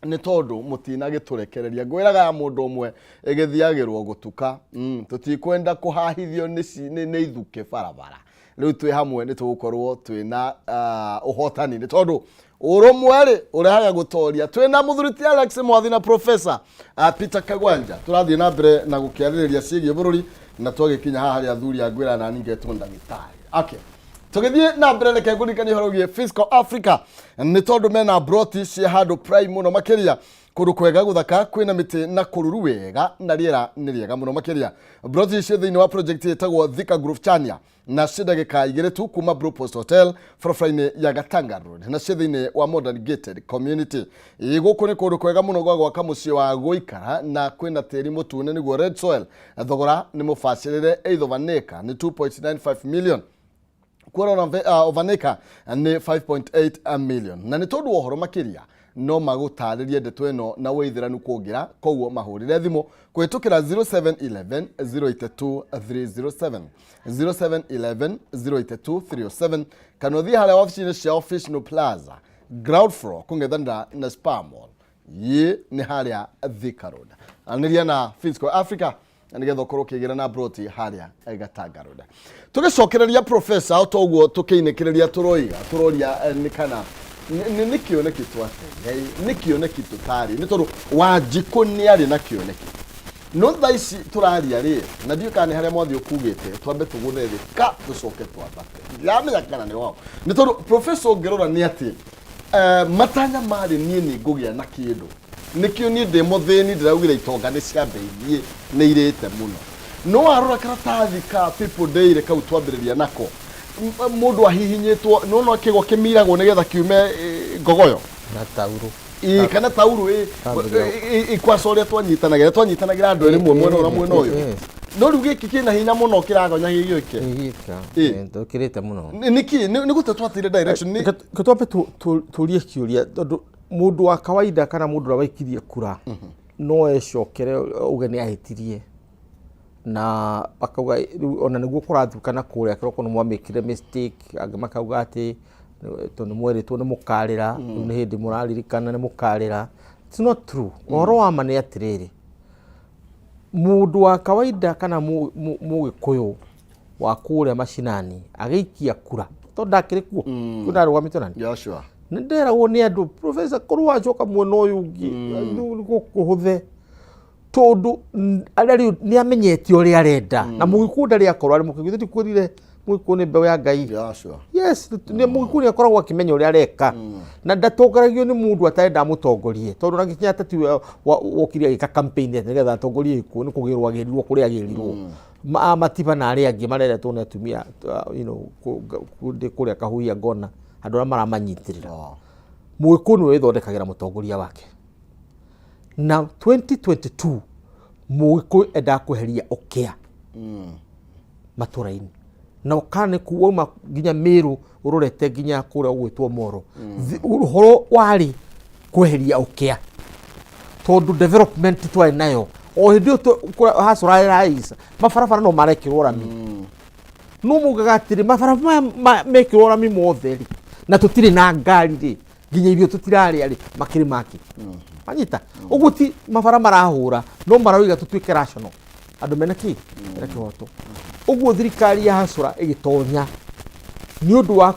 nĩ tondũ mũtinagĩtũrekereria. Ngwĩraga ya mũndũ ũmwe ĩgĩthiagĩrwo gũtuka, tũtikwenda kũhahithio nĩ ithukĩ barabara. Rĩu twĩ hamwe nĩ tũgũkorwo twĩna ũhotani nĩ tondũ ũrũmwe rĩ ũrehaga gũtoria. Twĩna mũthuri ti Alex Mwathi na Professor Peter Kagwanja, tũrathiĩ na mbere na gũkĩarĩrĩria ciĩgiĩ bũrũri na twagĩkinya haha harĩa athuri a ngwĩra nani ngetwo ndagĩtarĩ. Okay. Tũgĩthiĩ na mbere reke ngũririkanie ũhoro wĩgiĩ Fiscal Africa nĩ tondũ mena broti cia handũ prime mũno makĩria, kũndũ kwega gũthaka kwĩna mĩtĩ na kũruru wega na rĩera nĩ rĩega mũno makĩria. Broti icio thĩinĩ wa project ĩtagwo Thika Grove Chania na ciĩ ndagĩka 2 tu kuma Blue Post Hotel barabara-inĩ ya Gatanga Road na ciĩ thĩinĩ wa Modern Gated Community. Ĩ gũkũ nĩ kũndũ kwega mũno gwa gwaka mũciĩ wa gũikara na kwĩna tĩri mũtune nĩguo red soil. Thogora nĩ mũbacĩrĩre, either of an acre nĩ 2.95 million, quarter of an acre nĩ 5.8 million. Na nĩ tondũ wa ũhoro makĩria no magũtarĩrie ndeto ĩno na wĩithĩranu kũngĩra, koguo mahũrĩre thimũ kũhĩtũkĩra 0711 082 307, 0711 082 307, kana ũthiĩ harĩa wabici-inĩ ciao Fishnu Plaza, ground floor, kũng'ethanĩra na Spar Mall, yĩ nĩ harĩa Thika Road. Anĩria na Fiscal Africa na nĩgetha ũkorwo ũkĩgĩra na broti harĩa Gatanga Road. Tũgĩcokereria professor, o toguo tũkĩinĩkĩrĩria tũroiga tũroria nĩ kana nĩ kĩoneki twateire, nĩ kĩoneki tũtarĩ, nĩ tondũ Wanjikũ nĩ arĩ na kĩoneki, no thaa ici tũraria rĩ, na ndiũĩ kana nĩ harĩa mwathiĩ ũkugĩte twambe tũgũthe thĩ ka tũcoke twambate, ndiramenya kana nĩ wao, nĩ tondũ professor ũngĩrora nĩ atĩ matanya marĩ niĩ nĩ ngũgĩa na kĩndũ, nĩkĩo niĩ ndĩ mũthĩni ndĩraugire itonga nĩ ciambe ithiĩ nĩ irĩte mũno. No warora karatathi ka People Daily kau twambĩrĩria nako, mũndũ ahihinyĩtwo nĩwona kĩgwa kĩmiragwo nĩgetha kiume ngogoyo na taurũ. Ĩĩ, kana taurũ ĩ ikwaca ũrĩa twanyitanagĩra andũ erĩ mwena ũyũ na mwena ũyũ, no rĩu gĩkĩ kĩna hinya mũno kĩragonya gĩgĩũke. Ĩĩ. Tũkĩrĩte mũno. Nĩkĩ nĩ gũte twatire direction nĩ Reke twambe tũrie kĩũria, tondũ mũndũ wa kawaida kana mũndũ ũrĩa waikirie kura no ecokere auge nĩ ahĩtirie na akauga rĩu ona nĩguo kũrathukana kũrĩa kĩroko nĩ mwamĩkire mistake, angĩ makauga atĩ tondũ nĩ mwerĩtwo nĩ mũkarĩra, rĩu nĩ hĩndĩ mũraririkana nĩ mũkarĩra. It's not true. Ũhoro wa ma nĩ atĩrĩrĩ, mũndũ wa kawaida kana mũgĩkũyũ wa kũrĩa macinani agĩikia kura, tondũ ndakĩrĩ kuo kũ ndarũgamĩtio nani. Joshua. Nĩ nderagwo nĩ andũ, professor, korwo wacoka mwena ũyũ ũngĩ kũhũthe, tondũ arĩa rĩu nĩ amenyete ũrĩa arenda na mũgĩkũyũ ndarĩ akorwo arĩ mũkĩgu. Ndikwĩrire mũgĩkũyũ nĩ mbeũ ya Ngai? Joshua. Yes, nĩ mũgĩkũyũ nĩ akoragwo akĩmenya ũrĩa areka na ndatongoragio nĩ mũndũ atarenda amũtongorie, tondũ na Kenyatta tiwe wokire agĩka campaign atĩ nĩgetha atongorie gĩkũyũ, nĩ kũgĩrwo agĩrirwo kũrĩa agĩrirwo. Matiba na arĩa angĩ mareretwo nĩ atumia ndĩ kũrĩa Kahuhia ngona andũ arĩa maramanyitĩrĩra. Mũgĩkũyũ nĩwe wĩthondekagĩra mũtongoria wake, na 2022 mũgĩkũyũ endaga kweheria ũkĩa matũra-inĩ, na ũkana nĩ wauma nginya Mĩrũ ũrorete nginya kũrĩa ũgwĩtwo Moro. Ũhoro warĩ kweheria ũkĩa, tondũ development twarĩ nayo o hĩndĩ ĩyo hacũra rais mabarabara no marekĩrwo rami, no mugaga atĩrĩ mabarabara maya mekĩrwo rami mothe rĩ, na tũtirĩ na ngari rĩ, nginya irio tũtirarĩa rĩ, makĩrĩ maki manyita ũguo ti mabara marahũra, no maroiga tũtuĩke rational, andũ mena kĩ mena kĩhoto. Ũguo thirikari ya hacũra ĩgĩtonya. Nĩ ũndũ wa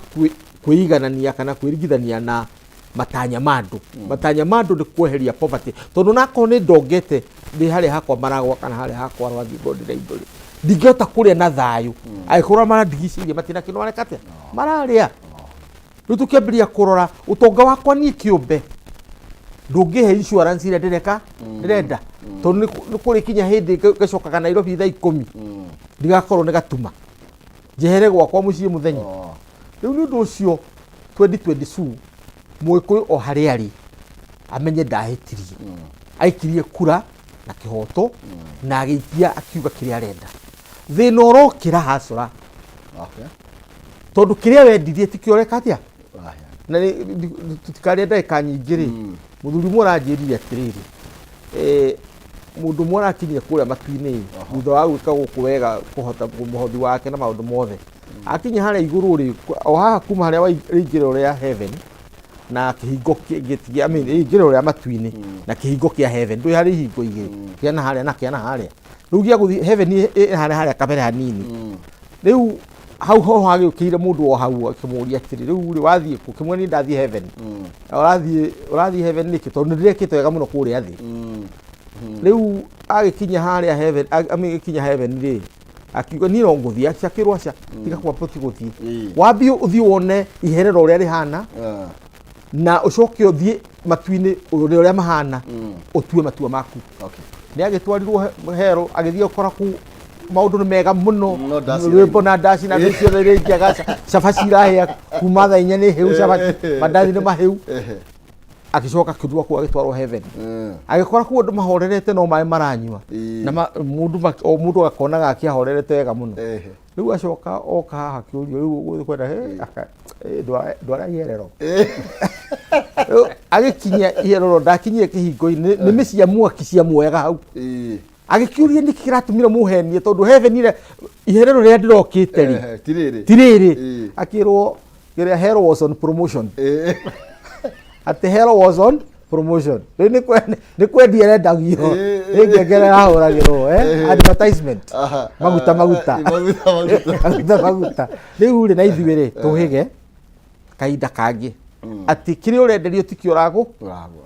kwĩiganania kana kwĩringithania na matanya ma andũ. Matanya ma andũ nĩ kweheria poverty, tondũ nakorwo nĩ ndongete ndĩ harĩa hakwa Maragwa kana harĩa hakwa Rwathingo ndĩ na indo rĩ, ndingĩhota kũrĩa na thayũ angĩkorwo marandigicĩirie matina kĩndũ mareka atĩa mararĩa. Rĩu tũkĩambĩrĩria kũrora ũtonga wakwa niĩ kĩũmbe, ndũngĩhe insurance ĩrĩa ndĩreka ndĩrenda, tondũ nĩ kũrĩ kinya hĩndĩ ngacokaga Nairobi thaa 10, ndigakorwo nĩ gatuma njehere gwakwa mũciĩ mũthenya. Rĩu nĩ ũndũ ũcio 2022 Mũgĩkũyũ o harĩa arĩ amenye ndahĩtirie, aikirie kura na kĩhoto na agĩikia akiuga kĩrĩa arenda. Thĩna ũrokĩra hacũra tondũ kĩrĩa wendirie tikĩo ũreka atĩa. Na tũtikarĩe ndagĩka nyingĩ rĩ, mũthuri ũmwe ũranjĩrire atĩrĩrĩ, mũndũ ũmwe arakinyire kũrĩa matu-inĩ thutha wa gwĩka gũkũ wega kũhota mũhothi wake na maũndũ mothe, akinya harĩa igũrũ rĩ, o haha kuma harĩa rĩingĩrĩro rĩa heaven na kĩhingo I mean, rĩingĩrĩro rĩa matu-inĩ na kĩhingo kĩa heaven, ndũĩ harĩ ihingo igĩrĩ, kĩa na harĩa na kĩa na harĩa. Rĩu gĩa gũthiĩ heaven ĩ harĩa harĩa kabere hanini. Rĩu hau ho hagĩũkĩire mũndũ o hau akĩmũria atĩrĩ, rĩu rĩ wathiĩ kũ? Kĩmwe niĩ ndathiĩ heaven. Na ũrathiĩ heaven nĩkĩ? Tondũ nĩndĩrekĩte wega mũno kũrĩa thĩ. Rĩu agĩkinya harĩa heaven, agĩkinya heaven rĩ, akiuga niĩ no ngũthiĩ, akĩrwo aca, tiga kwamba ũtige gũthiĩ, wambie ũthiĩ wone iherero ũrĩa rĩhana na ũcoke ũthiĩ matu-inĩ ũrore ũrĩa mahana, ũtue matua maku. Nĩ agĩtwarirwo hero, agĩthiĩ gũkora kũu maũndũ nĩ mega mũno. No ndaci. Rwĩmbo na ndaci na ndũ ciothe iria njega, cabaci irahĩa kuma thaa 4 nĩ hĩu cabaci, mandathi nĩ mahĩu. Agĩcoka akĩrutwo kũu agĩtwarwo heaven, agĩkora kũu andũ mahorerete no maĩ maranyua na o mũndũ agakonaga akĩahorerete wega mũno. Rĩu acoka oka haha akĩũrio, rĩu ũgũthiĩ kwenda ndwara iherero. Rĩu agĩkinya iherero, ndakinyire kĩhingo-inĩ nĩ mĩciĩ ya mwaki ciamuoyaga hau. Agĩkĩũria nĩkĩ kĩratũmire mũhenie, tondũ heaven ĩrĩa iherero rĩrĩa ndĩrokĩte rĩ Ti rĩrĩ. Ti rĩrĩ. Akĩrwo kĩrĩa hell was on promotion, atĩ hell was on promotion. Rĩu nĩ kwendia ĩrendagio, nĩ ngengere ĩrahũragĩrwo, advertisement. Maguta maguta. Maguta maguta. Maguta maguta. Rĩu rĩ, na ithuĩ rĩ tũhĩge kahinda kangĩ atĩ kĩrĩa ũrenderio tikĩo Ũragũra.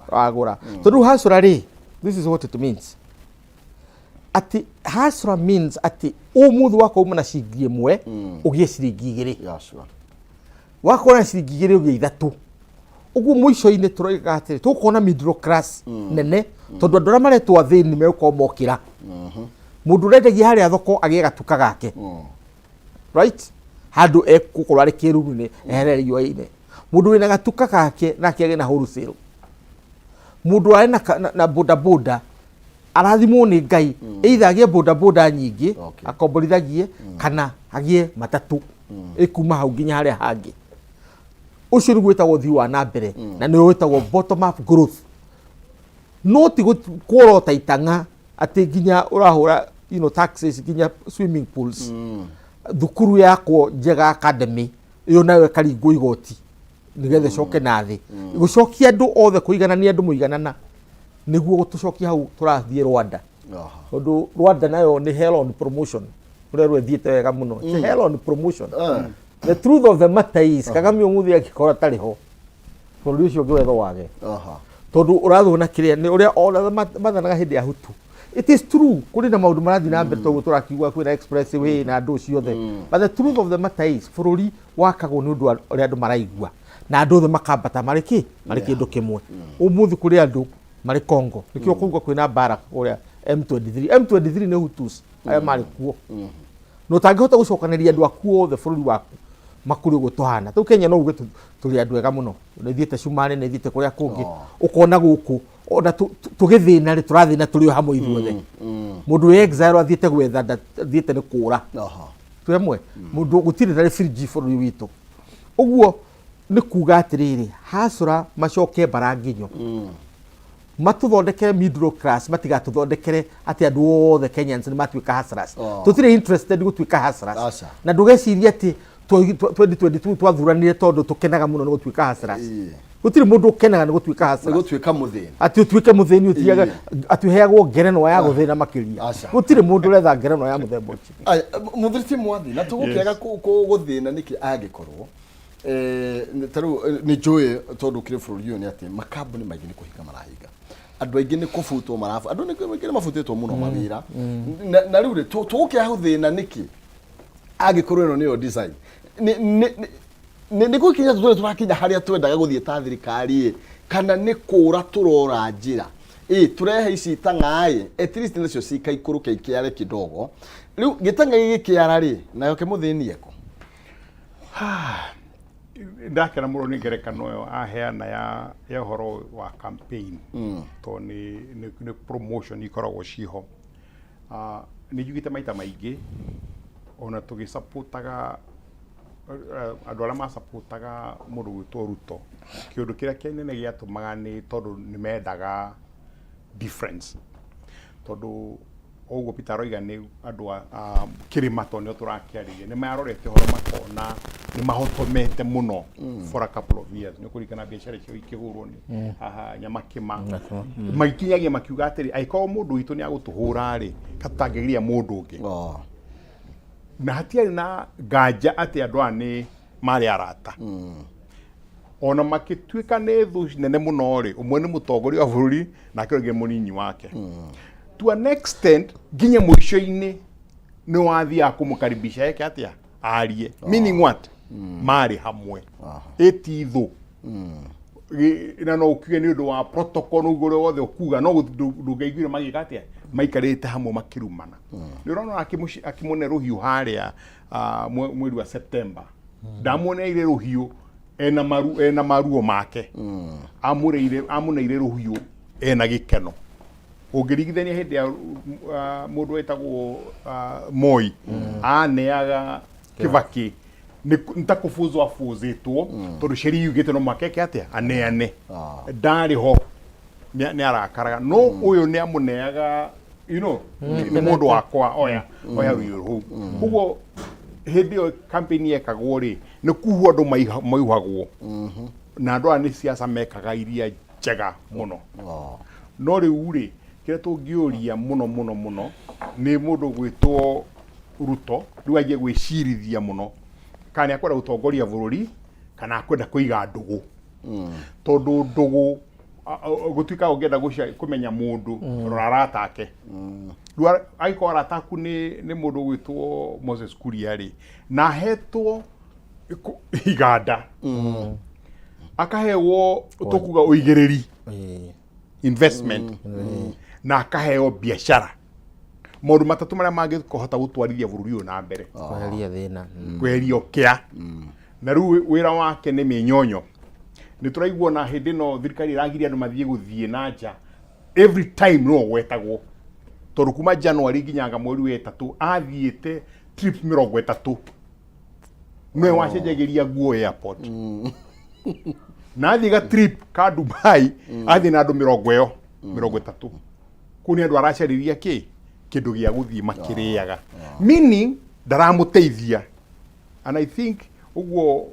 Ũragũra, tondũ rĩu hustler rĩ, this is what it means, atĩ hustler means atĩ ũmũthĩ wakorwo uma na ciringi 1 ũgĩe ciringi 2. Yeah, sure. Wakorwo na ciringi 2 ũgĩe 3. Ũguo mũico-inĩ tũroiga atĩrĩ tũkona middle class nene, tondũ andũ arĩa maretwo athĩni megũkorwo mokĩra. Mũndũ ũrendagia harĩa thoko agĩe gatuka gake, right, handũ egũkorwo arĩ kĩruru-inĩ ehere riũa-inĩ. Mũndũ wĩna gatuka gake nake agĩe na wholesale. Mũndũ arĩ na boda boda arathimwo nĩ Ngai, either agĩe boda boda nyingĩ akomborithagie kana agĩe matatũ ĩkuma hau nginya harĩa hangĩ. Ũcio nĩguo wĩtagwo ũthii wa na mbere na nĩguo wĩtagwo bottom up growth, no ti kuorota itang'a atĩ nginya ũrahũra taxes nginya swimming pools, thukuru yakwo njega, academy ĩyo nayo ĩkaringwo igoti nĩgetha ĩcoke na thĩ, gũcokia andũ othe, kũiganania andũ mũiganana, nĩguo gũtũcokia hau tũrathiĩ Rwanda. Tondũ Rwanda nayo nĩ hell on promotion, ũrĩa rwethiĩte wega mũno. It's hell on promotion. The truth of the matter is Kagame ũmũthĩ angĩkorwo atarĩ ho, bũrũri ũcio ũngĩ wetho wage, tondũ ũrathwo na kĩrĩa nĩ ũrĩa ona mathanaga hĩndĩ ya Hutu. It is true kũrĩ na maũndũ marathiĩ na mbere, toguo tũrakiuga kwĩna expressway na andũ ciothe, but the truth of the matter is bũrũri wakagwo nĩ ũndũ wa ũrĩa andũ maraigua na andũ othe makambata marĩ kĩ marĩ kĩndũ kĩmwe. Ũmũthĩ kũrĩ andũ marĩ Congo, nĩkĩo kũuga kwĩna mbara kũrĩa M23. M23 nĩ Hutus arĩa marĩ kuo, na ũtangĩhota gũcokanĩria andũ aku othe bũrũri waku makũrĩ ũguo tũhana. Rĩu Kenya no uge tũrĩ andũ ega mũno, nĩ thiĩte Cumarĩ, nĩ thiĩte kũrĩa kũngĩ, ũkona gũkũ ona tũgĩthĩna rĩ, tũrathĩna tũrĩ o hamwe ithuothe. Mũndũ wĩ exile athiĩte gwetha, athiĩte nĩ kũra. Twĩ hamwe, mũndũ gũtirĩ na refugee bũrũri witũ. Ũguo nĩ kuga atĩrĩrĩ, hacũra macoke mbara nginyo matũthondekere middle class, matigatũthondekere atĩ andũ othe Kenyans nĩ matuĩka hustlers. Tũtirĩ interested gũtuĩka hustlers. Aca. Na ndũgecirie atĩ 2022 twathuranire tondũ tũkenaga mũno nĩ gũtuĩka hustlers. Gũtirĩ mũndũ ũkenaga nĩ gũtuĩka Nĩ hasara. gũtuĩka mũthĩni. Atĩ ũtuĩke mũthĩni ũthiaga atĩ ũheagwo ngerenwa ya gũthĩna makĩria. Aca. Gũtirĩ mũndũ ũretha ngerenwa ya mũthemba ũcio. Aya, mũthuri ti mwathi na tũgũkĩaga gũthĩna nĩkĩ angĩkorwo ta rĩu nĩ njũĩ tondũ kĩrĩ bũrũri ũyũ nĩ atĩ makambuni maingĩ nĩ kũhinga marahinga, andũ aingĩ nĩ kũbutwo marabu, andũ nĩ aingĩ nĩ mabutĩtwo mũno mawĩra. Na rĩu rĩ, tũgũkĩaga gũthĩna nĩkĩ angĩkorwo ĩno nĩyo design nĩ gũkinya tũtũre tũrakinya harĩa twendaga gũthiĩ ta thirikari ĩ, kana nĩ kũra tũrora njĩra ĩ tũrehe ici itang'a ĩ, at least nacio cikaikũrũke ikĩare kidogo. Rĩu gĩtang'a gĩgĩkĩara rĩ, nayo kĩmũthĩni eko. Ndakena mũno nĩ ngerekano ĩyo aheana ya ũhoro wa campaign, tondũ nĩ promotion ikoragwo ciho. Ah, nĩ njugĩte maita maingĩ ona tũgĩsupportaga andũ arĩa masupportaga mũndũ gwĩtwo Ruto, kĩũndũ kĩrĩa kĩnene gĩatũmaga nĩ tondũ nĩ mendaga difference, tondũ ũguo Peter aroiga nĩ andũ a kĩrĩma, tondũ nĩo tũrakĩarĩria, nĩ marorete ũhoro makona nĩ mahotomete mũno for a couple of years. Nĩ ũkũririkana biacara icio ikĩhũrwo nĩ haha Nyamakĩma, magĩkinyagia makiuga atĩrĩ, angĩkorwo mũndũ witũ nĩ agũtũhũra rĩ, katũtangĩgiria mũndũ ũngĩ. Na hatiarĩ na nganja atĩ andũ aya nĩ marĩ arata, ona makĩtuĩka nĩ thũ nene mũno rĩ, ũmwe nĩ mũtongoria wa bũrũri nake ũngĩ mũnini wake. To an extent nginya mũico-inĩ nĩ wathiaga kũmũkaribisha eke atĩa, arie. Meaning what? Marĩ hamwe, ĩti thũ. Na no ũkiuge nĩ ũndũ wa protocol nĩguo ũrĩa wothe ũkuga, no ndũngĩaiguire magĩka atĩa, maikarĩte hamwe makĩrumana. Nĩ ũrona akĩmũne rũhiũ harĩa mweri wa September, ndamuoneire rũhiũ ena maru, ena maruo make. Amũreire, amũneire rũhiũ ena gĩkeno. Ũngĩringithania hĩndĩ ya mũndũ wetagwo Moi, aneaga Kibaki nĩ ta kũbũzwo abũzĩtwo, tondũ sheria yugĩte no mũhaka eke atĩa, aneane. Ndarĩ ho nĩ arakaraga, no ũyũ nĩ amũneaga, nĩ mũndũ wakwa, oya oya rũhiũ rũu. Koguo hĩndĩ ĩyo campaign yekagwo rĩ, nĩ kuhwo andũ maihuhagwo, na andũ aya nĩ siasa mekaga iria njega mũno. No rĩu rĩ, kĩrĩa tũngĩũria mũno mũno mũno nĩ mũndũ gwĩtwo Ruto rĩu anjie gwĩcirithia mũno kana nĩ akwenda gũtongoria bũrũri kana akwenda kũiga ndũgũ, tondũ ndũgũ gũtuĩka ũngĩenda kũmenya mũndũ, rora arata ake. Rĩu angĩkorwo arata aku nĩ mũndũ ũgwĩtwo Moses Kuria rĩ, na ahetwo iganda, akaheo tũkuga ũigĩrĩri, investment, na akaheo biacara, maũndũ matatũ marĩa mangĩhota gũtwarithia bũrũri ũyũ na mbere. Kweheria thĩna. Kweheria ũkĩa. Na rĩu wĩra wake nĩ mĩnyonyo. Nĩ tũraigua na hĩndĩ ĩno thirikari ĩragiria andũ mathiĩ gũthiĩ na nja, every time no gwetagwo, tondũ kuma January nginya anga mweri wa ĩtatũ athiĩte trip 30, nĩwe wacenjagĩria nguo airport. Na athiĩ ga trip ka Dubai, athiĩ na andũ mĩrongo ĩyo 30, kũu nĩ andũ aracariria kĩ kĩndũ gĩa gũthiĩ makĩrĩaga, meaning ndaramũteithia. And I think ũguo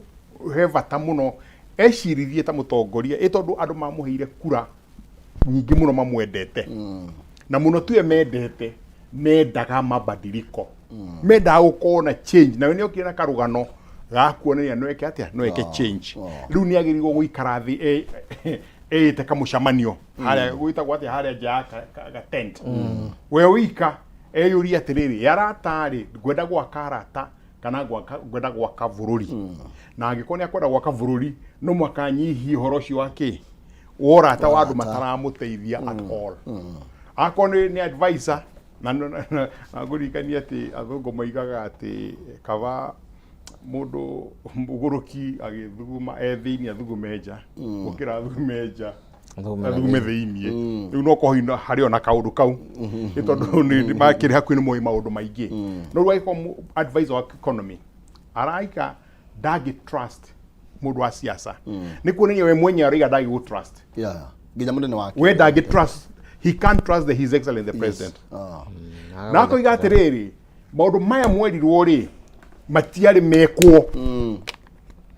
he bata mũno ecirithie ta mũtongoria, ĩ tondũ andũ mamũheire kura nyingĩ mũno mamwendete, na mũno tuwe mendete, mendaga mabadiliko, mendaga gũkorwo na change. Nawe nĩ okire na karũgano ga kuonania no eke atĩa, no eke change. Rĩu nĩ agĩrĩirwo gũikara thĩ ĩĩte kamũcemanio harĩa gwĩtagwo atĩa, harĩa nja ya ga tent, we wika eyũrie atĩrĩrĩ, arata rĩ, ngwenda gwaka arata kana ngwenda gwaka bũrũri? Na angĩkorwo nĩ akwenda gwaka bũrũri, no mũhaka anyihie ũhoro ũcio wa kĩ wa ũrata wa andũ mataramũteithia at all. Akorwo nĩ advisor na ngũririkanie atĩ athũngũ moigaga atĩ kaba mũndũ mũgũrũki agĩthuguma e thĩinĩ athugume nja, gũkĩra athugume nja Athugume na athugume thĩinĩ. Rĩu no korwo harĩ ona kaũndũ kau, nĩ tondũ nĩ makĩrĩ hakuhĩ, nĩ moĩ maũndũ maingĩ. No rĩu angĩkorwo advisor wa economy araika ndangĩ trust mũndũ wa siasa, nĩ kuonania we mwenyewe araiga ndangĩ gũ trust. Yeah. Nginya mũnene wake. We ndangĩ trust, he can't trust his excellence the president. Na akoiga atĩrĩrĩ, maũndũ maya mwerirwo rĩ, matiarĩ mekwo.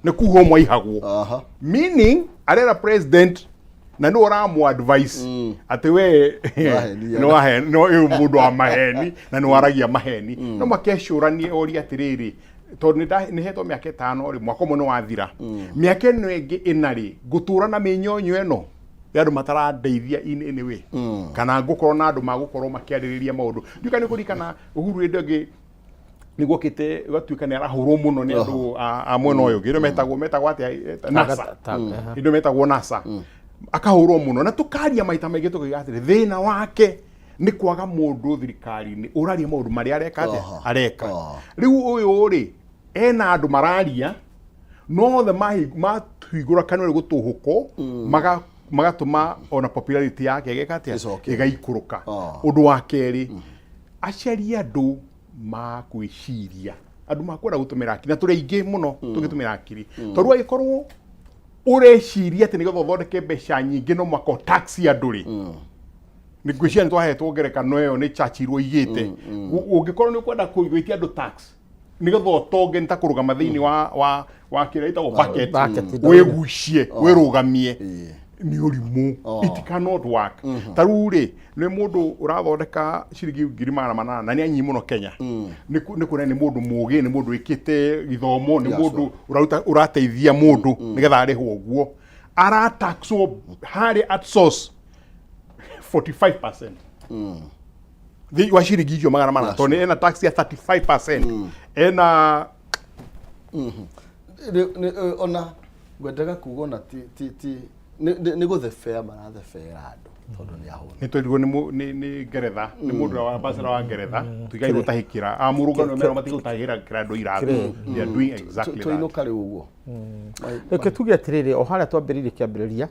Nĩ kuhwo mwaihagwo. Aha. Meaning arera president na nĩ ũramũ advice atĩ we Nĩwahenia. nĩ wahe- nĩ ũyũ mũndũ wa maheni na nĩ waragia maheni. No makecũranie orie atĩrĩrĩ, tondũ nĩ hetwo mĩaka 5 rĩ, mwaka ũmwe nĩ wathira, mĩaka ĩno ĩngĩ 4 rĩ, ngũtũra na mĩnyonyo ĩno ya andũ matarandeithia in any way, kana ngũkorwo na andũ magũkorwo makĩarĩrĩria maũndũ. Ndiũka nĩ kũririkana Uhuru hĩndĩ ĩngĩ nĩ gwokĩte gũgatuĩka nĩ arahũrwo mũno nĩ andũ a mwena ũyũ ũngĩ, ĩno metagwo atĩa, NASA. Hĩndĩ ĩyo metagwo NASA, akahũrwo mũno na tũkaria maita maingĩ tũkoiga atĩrĩ, thĩna wake nĩ kwaga mũndũ thirikari-inĩ ũraria maũndũ marĩa areka atĩa, areka. Rĩu ũyũ rĩ, ena andũ mararia no othe mahingũra kanua rĩ gũtũhũkwo, magatũma ona popularity yake ĩgeka atĩa? Ĩcoke. Ĩgaikũrũka. Ũndũ wa kerĩ, acarie andũ ma gwĩciria, andũ makwenda gũtũmĩra akiri, na tũrĩ aingĩ mũno tũngĩtũmĩra akiri, tondũ angĩkorwo ũreciria atĩ nĩgetha ũthondeke mbeca nyingĩ no mũhaka ũtaxi andũ rĩ, nĩ ngwĩciria nĩ twahetwo ngerekano ĩyo nĩ Churchill oigĩte, ũngĩkorwo nĩ ũkwenda gwĩtia andũ tax nĩgetha ũtonge, nĩ ta kũrũgama thĩinĩ wa kĩrĩa ĩtagwo bucket, Bucket, wĩgucie wĩrũgamie, nĩ ũrimũ. It cannot work. Ta rĩu rĩ, nĩ mũndũ ũrathondeka ciringi 800,000 na nĩ anyi mũno Kenya, nĩ kuona nĩ mũndũ mũgĩ, nĩ mũndũ wĩkĩte gĩthomo, nĩ mũndũ ũraruta ũrateithia mũndũ nĩgetha arĩhwo ũguo, arataxwo harĩa at source 45% wa ciringi icio 800, tondũ ena tax ya 35% ena. Ona ngwendaga kuga ona ti nĩ gũthebea marathebera andũ tondũ nĩ ahũnu. Nĩ twerirwo nĩ Ngeretha, nĩ mũndũ wa ambassador wa Ngeretha, tuigai gũtahĩkĩra amũrũngano mero matigũtahĩra kĩra andũ iratũ. They are doing exactly that. Tũinũka rĩu ũguo. Reke tuge atĩrĩrĩ, o harĩa twambĩrĩirie kĩambĩrĩria,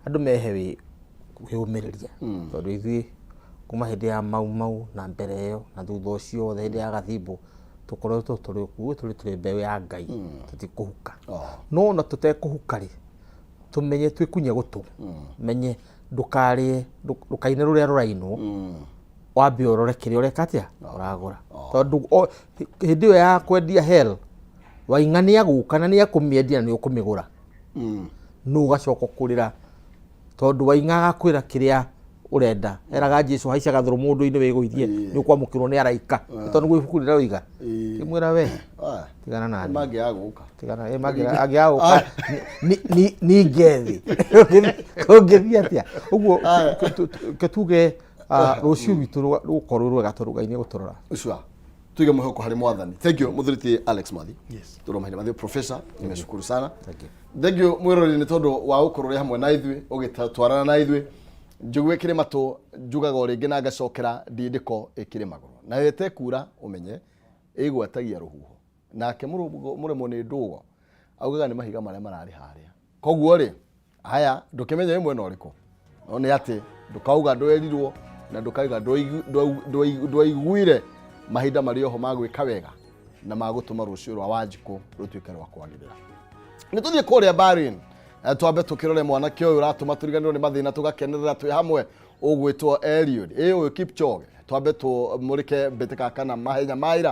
andũ mehe wĩyũmĩrĩria, tondũ ithuĩ kuma hĩndĩ ya Mau Mau na mbere ĩyo na thutha ũcio wothe hĩndĩ ya Gathimbo tũkoretwo tũrĩ kuo, tũrĩ mbeũ ya Ngai, tũtikũhuka. No ona tũtekũhuka rĩ, tũmenye twĩkunye gũtũ, menye ndũkarĩe, ndũkaine rũrĩa rũrainwo, wambe ũrore kĩrĩa ũreka atĩa ũragũra, tondũ hĩndĩ ĩyo ya kwendia hell Waing'a nĩ agũka na nĩ ekũmĩendia na nĩ ũkũmĩgũra, no ũgacoka kũrĩra tondũ Waing'a agakwĩra kĩrĩa ũrenda. Eraga Jesu haica gathũrũ mũndũ-inĩ wĩgũithie nĩ ũkwamũkĩrwo nĩ araika, tondũ nĩguo ibuku rĩroiga. Kĩmwĩra we tigana na niĩ. Mangĩaga gũka. Tigana angĩaga gũka ninge thĩ kũngĩthiĩ atĩa ũguo. Ke tuge rũciũ rwitũ rũgũkorwo rwega tondũ Ngai nĩ egũtũrora. Sure. Tuige mwĩhoko harĩ mwathani. Thank you mũthuri ti Alex Mwathi. Yes. Tondũ mahinda mathi professor, nimeshukuru sana. Thank you. Thank you mwĩroreri nĩ tondũ wa gũkorwo ũrĩ hamwe na ithuĩ ũgĩtwarana na ithuĩ. Njugu ĩkĩrĩ matũ, njugaga o rĩngĩ na ngacokera, ndindĩko ĩkĩrĩ magũrũ. Nayo ĩtekura ũmenye ĩgwatagia rũhuho. Nake mũremwo nĩ ndũgo augaga nĩ mahiga marĩa mararĩ harĩa. Koguo rĩ, haya ndũkĩmenye wĩ mwena ũrĩkũ, no nĩ atĩ ndũkauga ndwerirwo na ndũkauga ndwaiguire. Mahinda marĩ oho ma gwĩka wega na ma gũtũma rũciũ rwa Wanjikũ rũtuĩke rwa kwagĩrĩra. Nĩ tũthiĩ kũrĩa Bahrain, twambe tũkĩrore mwanake ũyũ ũratũma tũriganĩrwo nĩ mathĩna tũgakenerera twĩ hamwe, ũgwĩtwo Eliud ĩ ũyũ Kipchoge. Twambe tũmũrĩke mbĩtĩka kana mahenya ma ira.